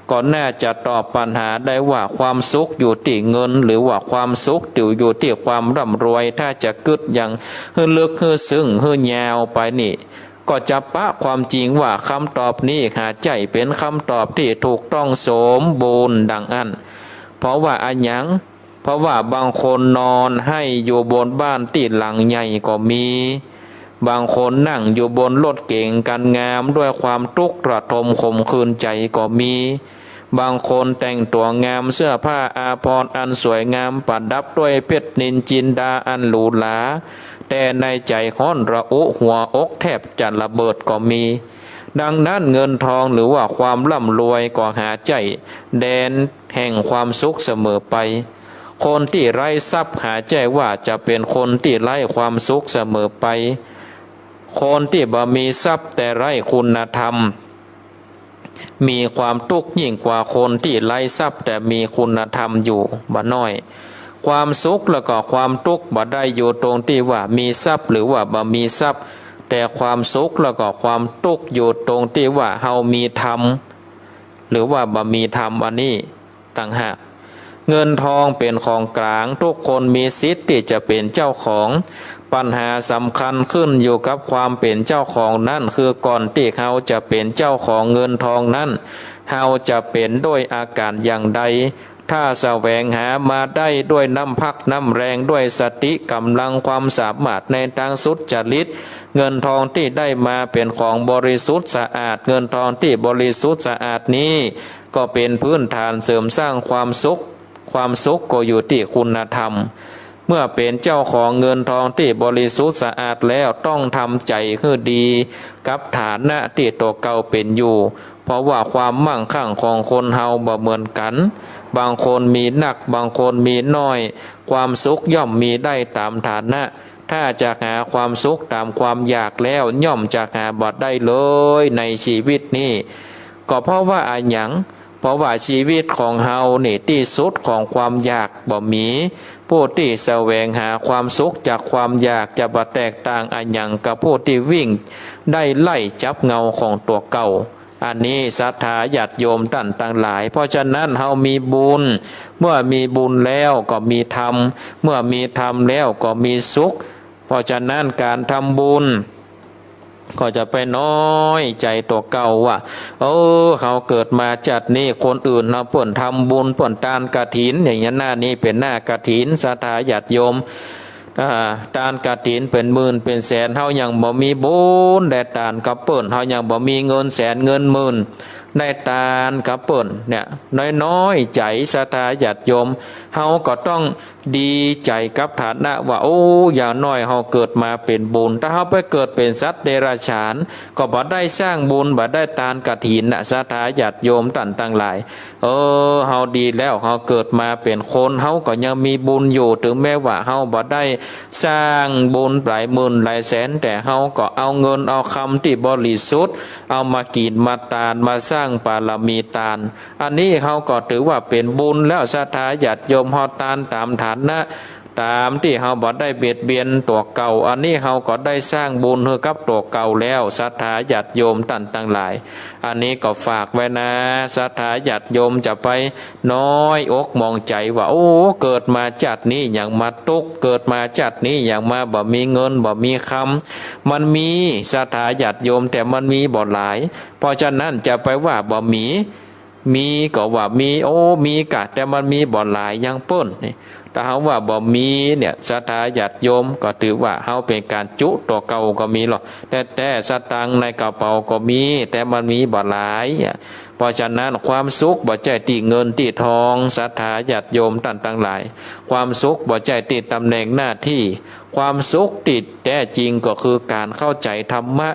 ก็น่าจะตอบปัญหาได้ว่าความสุขอยู่ตี้เงิน หรือว่าความสุขอยู่ตี้ความร่ำรวย ถ้าจะกึ๊ดอย่างหื้อลึกหื้อซึ้งหื้อยาวไปนี้ ก็จะปะความจริงว่ากำตอบนี้หาใจ้เป๋นกำตอบตี้ถูกต้องสมบูรณ์ดังอั้น เพราะว่าอะหยัง เพราะว่าบางคนนอนไห้อยู่บนบ้านตี้หลังใหญ่ก็มี บางคนนั่งอยู่บนรถเก๋งคันงามด้วยความทุกข์ระทมขมขื่นใจ๋ก็มี บางคนแต่งตั๋วงามเสื้อผ้าอาภรณ์อันสวยงามประดับด้วยเพชรนิลจินดาอันหรูหรา แต่ในใจ๋ฮ้อนระอุหัวอกแทบจะระเบิดก็มี ดังนั้นเงินทองหรือว่าความร่ำรวยก็หาใจ้แดนแห่งความสุขเสมอไป คนตี้ไร้ทรัพย์หาใจ้ว่าจะเป๋นคนตี้ไร้ความสุขเสมอไป คนตี้บ่มีทรัพย์แต่ไร้คุณธรรม มีความทุกข์ยิ่งกว่าคนตี้ไร้ทรัพย์แต่มีคุณธรรมอยู่บ่น้อย ความสุขแล้วก็ความทุกข์บ่ได้อยู่ตรงตี้ว่ามีทรัพย์หรือว่าบ่มีทรัพย์ แต่ความสุขแล้วก็ความทุกข์อยู่ตรงตี้ว่าเฮามีธรรม หรือว่าบ่มีธรรมอันนี้ต่างหาก เงินทองเป๋นของกลาง ทุกคนมีสิทธิ์ตี้จะเป๋นเจ้าของ ปัญหาสำคัญขึ้นอยู่กับความเป๋นเจ้าของนั้น คือก่อนตี้เฮาจะเป๋นเจ้าของเงินทองนั้น เฮาจะเป๋นด้วยอาก๋านอย่างใด ถ้าแสวงหามาได้ด้วยน้ำพักน้ำแรง ด้วยสติก๋ำลังความสามารถในตางสุจริต เงินทองตี้ได้มาเป๋นของบริสุทธิ์สะอาด เงินทองตี้บริสุทธิ์สะอาดนี้ ก็เป๋นพื้นฐานเสริมสร้างความสุข ความสุขก็อยู่ตี้คุณธรรม เมื่อเป๋นเจ้าของเงินทองตี้บริสุทธิ์สะอาดแล้ว ต้องทำใจ๋หื้อดีกับฐานะตี้ตั๋วเก่าเป๋นอยู่ เพราะว่าความมั่งคั่งของคนเฮาบ่เหมือนกั๋น บางคนมีนัก บางคนมีน้อย ความสุขย่อมมีได้ต๋ามฐานะ ถ้าจะหาความสุขต๋ามความอยากแล้ว ย่อมจะหาบ่ได้เลยในชีวิตนี้ ก็เพราะว่าอะหยัง เพราะว่าชีวิตของเฮานี่ตี้สุดของความอยากบ่มี ผู้ตี้แสวงหาความสุขจากความอยากจะบ่แตกต่างอะหยังกับผู้ตี้วิ่งได้ไล่จับเงาของตั๋วเก่า อันนี้ศรัทธาญาติโยมต้านตังหลาย เพราะฉะนั้นเฮามีบุญ เมื่อมีบุญแล้วก็มีธรรม เมื่อมีธรรมแล้วก็มีสุข เพราะฉะนั้นก๋านทำบุญ ก็จะไปน้อยใจ๋ตั๋วเก่าว่า เออ เฮาเกิดมาจาตินี้ คนอื่นเฮาเปิ้นทำบุญ เปิ้นตานกฐิน อย่างนี้ หน้านี้เป๋นหน้ากฐิน ศรัทธาญาติโยม อ่า ตานกฐินเป๋นหมื่นเป๋นแสน เฮายังบ่มีบุญได้ตานกับเปิ้น เฮายังบ่มีเงินแสนเงินหมื่นได้ตานกับเปิ้นเนี่ย น้อยๆ ใจ๋ ศรัทธาญาติโยม เฮาก็ต้อง ดีใจ๋กับฐานะว่า โอ้ อย่างน้อยเฮาเกิดมาเป๋นบุญ ถ้าเฮาไปเกิดเป๋นสัตว์เดรัจฉาน ก็บ่ได้สร้างบุญ บ่ได้ตานกฐินน่ะ ศรัทธาญาติโยมต้านตังหลาย เออ เฮาดีแล้ว เฮาเกิดมาเป๋นคน เฮาก็ยังมีบุญอยู่ เถิงแม้ว่าเฮาบ่ได้สร้างบุญหลายหมื่นหลายแสน แต่เฮาก็เอาเงินเอากำตี้บริสุทธิ์ เอามากิ๋นมาตาน มาสร้างบารมีตาน อันนี้เฮาก็ถือว่าเป๋นบุญแล้ว ศรัทธาญาติโยม เฮาตานต๋ามฐานะ ต๋ามตี้เฮาบ่ได้เบียดเบียนตั๋วเก่า อันนี้เฮาก็ได้สร้างบุญหื้อกับตั๋วเก่าแล้ว ศรัทธาญาติโยมต้านตังหลาย อันนี้ก็ฝากไว้นะ ศรัทธาญาติโยมจะไปน้อยอกหมองใจ๋ว่า โอ้ เกิดมาจาตินี้หยังมาตุ๊กข์ เกิดมาจาตินี้หยังมาบ่มีเงินบ่มีคำ มันมี ศรัทธาญาติโยม แต่มันมีบ่หลาย เพราะฉะนั้นจะไปว่าบ่มี มีก็ว่ามี โอ้ มีกะ แต่มันมีบ่หลายอย่างเปิ้นนี่ ถ้าเฮาว่าบ่มีเนี่ย ศรัทธาญาติโยม ก็ถือว่าเฮาเป๋นก๋านจุตั๋วเก่าก็มีลอ แต่ แต่สตางค์ในกระเป๋าก็มี แต่มันมีบ่หลายอะ เพราะฉะนั้นความสุขบ่ใจ้ตี้เงินตี้ทอง ศรัทธาญาติโยมต้านตังหลาย ความสุขบ่ใจ้ตี้ตำแหน่งหน้าตี้ ความสุขตี้แต๊จริงก็คือก๋านเข้าใจ๋ธรรมะ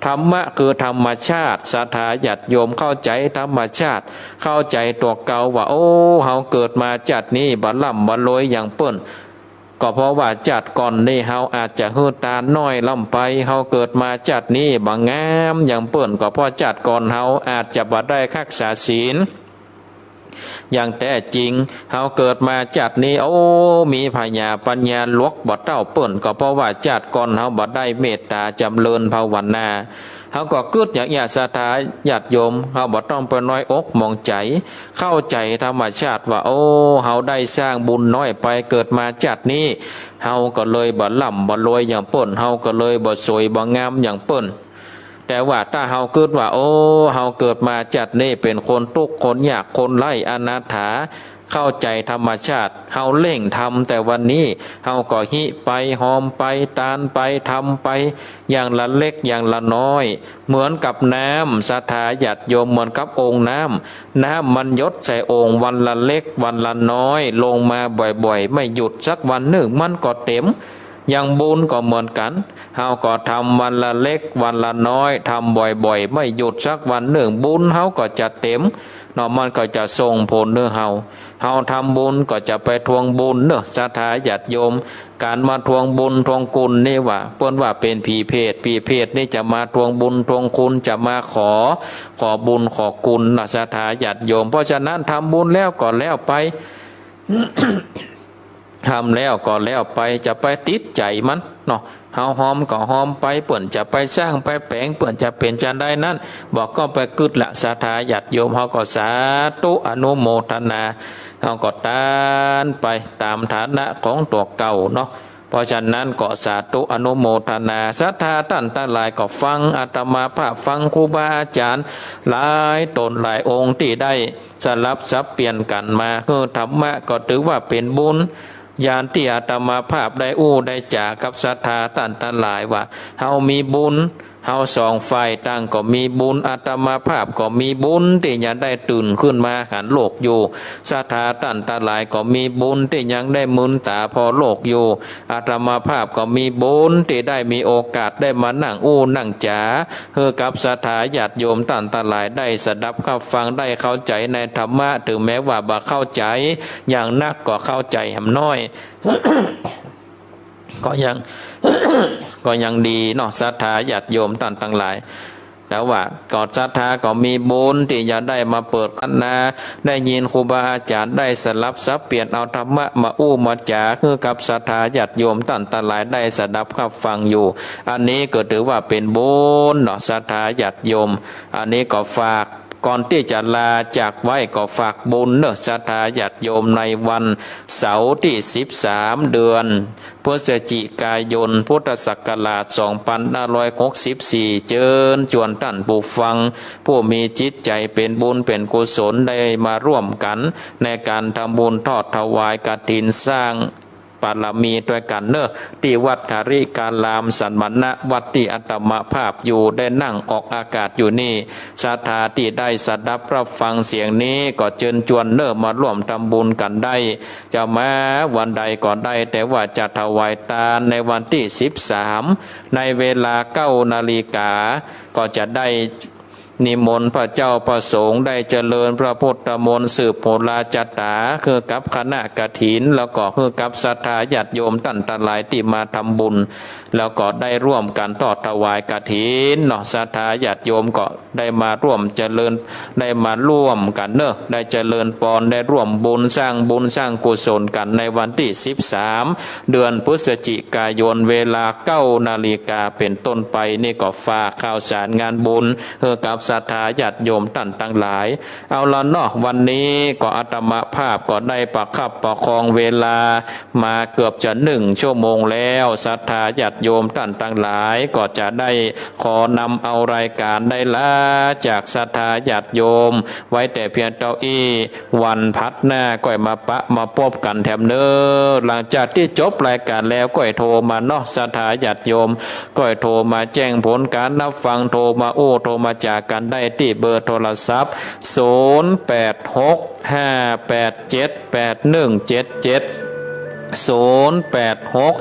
ธรรมะคือธรรมชาติ ศรัทธาญาติโยมเข้าใจ๋ธรรมชาติ เข้าใจ๋ตั๋วเก่าว่า โอ้ เฮาเกิดมาจาตินี้บ่ร่ำบ่รวยอย่างเปิ้น ก็เพราะว่าจาติก่อนนี้เฮาอาจจะหื้อตานน้อยล้ำไป เฮาเกิดมาจาตินี้บ่งามอย่างเปิ้น ก็เพราะจาติก่อนเฮาอาจจะบ่ได้ฮักษาศีลอย่างแต๊จริง เฮาเกิดมาจาตินี้ โอ้ มีผญาปัญญาหลวกบ่เต้าเปิ้น ก็เพราะว่าจาติก่อนเฮาบ่ได้เมตต๋าจ๋ำเริญภาวนา เฮาก็กึ๊ดอย่างเนี้ย ศรัทธาญาติโยม เฮาบ่ต้องไปน้อยอกหมองใจ๋ เข้าใจ๋ธรรมชาติว่า โอ้ เฮาได้สร้างบุญน้อยไป เกิดมาจาตินี้ เฮาก็เลยบ่ร่ำบ่รวยอย่างเปิ้น เฮาก็เลยบ่สวยบ่งามอย่างเปิ้น แต่ว่าถ้าเฮากึ๊ดว่า โอ้ เฮาเกิดมาจาตินี้เป๋นคนตุ๊กข์คนยากคนไร้อนาถา เข้าใจ๋ธรรมชาติ เฮาเร่งทำแต่วันนี้ เฮาก็ฮิไป ฮอมไป ตานไป ทำไป อย่างละเล็กอย่างละน้อย เหมือนกับน้ำ ศรัทธาญาติโยม เหมือนกับโอ่งน้ำ น้ำมันหยดใส่โอ่งวันละเล็กวันละน้อย ลงมาบ่อยๆ ไม่หยุด สักวันนึ่งมันก็เต๋ม อย่างบุญก็เหมือนกั๋น เฮาก็ทำวันละเล็กวันละน้อย ทำบ่อยๆ ไม่หยุด สักวันนึ่งบุญเฮาก็จะเต๋มเนาะ มันก็จะส่งผลหื้อเฮา เฮาทำบุญก็จะไปทวงบุญเนาะ ศรัทธาญาติโยม ก๋านมาทวงบุญทวงคุณนี่ว่า เปิ้นว่าเป๋นผีเปรต ผีเปรตนี่จะมาทวงบุญทวงคุณ จะมาขอ ขอบุญขอคุณเนาะ ศรัทธาญาติโยม เพราะฉะนั้นทำบุญแล้วก็แล้วไป ทำแล้วก็แล้วไป จะไปติดใจ๋มันเนาะ เฮาฮอมก็ฮอมไป เปิ้นจะไปสร้างไปแป๋ง เปิ้นจะเป๋นจาใดนั้น บ่ก็ไปกึ๊ดละ ศรัทธาญาติโยม เฮาก็สาธุอนุโมทนา เฮาก็ตานไปต๋ามฐานะของตั๋วเก่าเนาะ เพราะฉะนั้นก็สาธุอนุโมทนา ศรัทธาต้านตังหลายก็ฟังอาตมาภาพ ฟังครูบาอาจ๋ารย์หลายต๋นหลายองค์ตี้ได้สลับสับเปลี่ยนกั๋นมาหื้อธรรมะ ก็ถือว่าเป๋นบุญ อย่างตี้อาตมาภาพได้อู้ได้จ๋ากับศรัทธาต้านตังหลายว่า เฮามีบุญ เฮาสองฝ่ายต่างก็มีบุญ อาตมาภาพก็มีบุญตี้ยังได้ตื่นขึ้นมาหันโลกอยู่ ศรัทธาต้านตังหลายก็มีบุญตี้ยังได้มืนต๋าผ่อโลกอยู่ อาตมาภาพก็มีบุญตี้ได้มีโอกาสได้มานั่งอู้นั่งจ๋า หื้อกับศรัทธาญาติโยมต้านตังหลายได้สดับฮับฟัง ได้เข้าใจ๋ในธรรมะ ถึงแม้ว่าบ่เข้าใจ๋อย่างนักก็เข้าใจ๋แหมน้อย ก็ยัง ก็ยังดีเนาะ ศรัทธาญาติโยมต้านตังหลาย แต่ว่าก็ศรัทธาก็มีบุญตี้จะได้มาเปิดคันนา ได้ยินครูบาอาจ๋ารย์ได้สลับสับเปลี่ยนเอาธรรมะมาอู้มาจ๋า หื้อกับศรัทธาญาติโยมต้านตังหลายได้สดับฮับฟังอยู่ อันนี้ก็ถือว่าเป๋นบุญเนาะ ศรัทธาญาติโยม อันนี้ก็ฝาก ก่อนตี้จะลาจากไว้ก็ฝากบุญเนาะ ศรัทธาญาติโยม ในวันเสาร์ตี้สิบสาม เดือนพฤศจิกายน พุทธศักราชสองพันห้าร้อยหกสิบสี่ เจิญจวนต้านผู้ฟัง ผู้มีจิตใจ๋เป๋นบุญเป๋นกุศล ได้มาร่วมกั๋นในก๋านทำบุญทอดถวายกฐิน สร้าง บารมีตวยกั๋นเนาะ ตี้วัดหริการามสันมณะ วัดตี้อาตมาภาพอยู่ได้นั่งออกอากาศอยู่นี่ ศรัทธาตี้ได้สดับฮับฟังเสียงนี้ก็เจิญจวนเนาะ มาร่วมทำบุญกั๋นได้ จะมาวันใดก็ได้ แต่ว่าจะถวายตานในวันตี้สิบสาม ในเวลาเก้านาฬิกา ก็จะได้ นิมนต์พระเจ้าพระสงฆ์ได้เจริญพระพุทธมนต์สืบโหราจาต๋า หื้อกับคณะกฐิน แล้วก็หื้อกับศรัทธาญาติโยมต้านตังหลายตี้มาทำบุญ แล้วก็ได้ร่วมกั๋นทอดถวายกฐินเนาะ ศรัทธาญาติโยมก็ได้มาร่วมเจริญ ได้มาร่วมกั๋นเนาะ ได้เจริญปอน ได้ร่วมบุญ สร้างบุญสร้างกุศลกั๋นในวันตี้สิบสาม เดือนพฤศจิกายน เวลาเก้านาฬิกาเป๋นต้นไป นี่ก็ฝากข่าวสารงานบุญ หื้อกับศรัทธาญาติโยมต้านตังหลาย เอาละเนาะ วันนี้ก็อาตมาภาพก็ได้ประคับประคองเวลามาเกือบจะหนึ่งชั่วโมงแล้ว ศรัทธาญาติโยมต้านตังหลาย ก็จะได้ขอนำเอารายก๋านได้ลาจากศรัทธาญาติโยม ไว้แต่เพียงเต้าอี้ วันพัดหน้าก้อยมาปะมาปบกั๋นแถมเน่อ หลังจากตี้จบรายก๋านแล้วก้อยโทรมาเนาะ ศรัทธาญาติโยม ก้อยโทรมาแจ้งผลก๋านฮับฟัง โทรมาอู้ โทรมาจากั๋นได้ตี้เบอร์โทรศัพท์ ศูนย์แปดหก ห้าแปดเจ็ด แปดหนึ่งเจ็ดเจ็ด ศูนย์แปดหก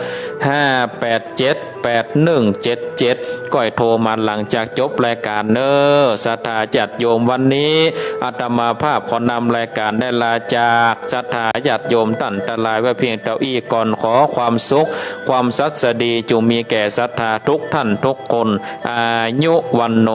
ห้าแปดเจ็ด แปดหนึ่งเจ็ดเจ็ด ก้อยโทรมาหลังจากจบรายก๋านเน่อ ศรัทธาญาติโยม วันนี้อาตมาภาพขอนำรายก๋านได้ลาจาก ศรัทธาญาติโยมต้านตังหลายไว้เพียงเต้าอี้ก่อน ขอความสุข ความสัสดีจุ่งมีแก่ศรัทธาทุกท่านทุกคน อายุวัณโณ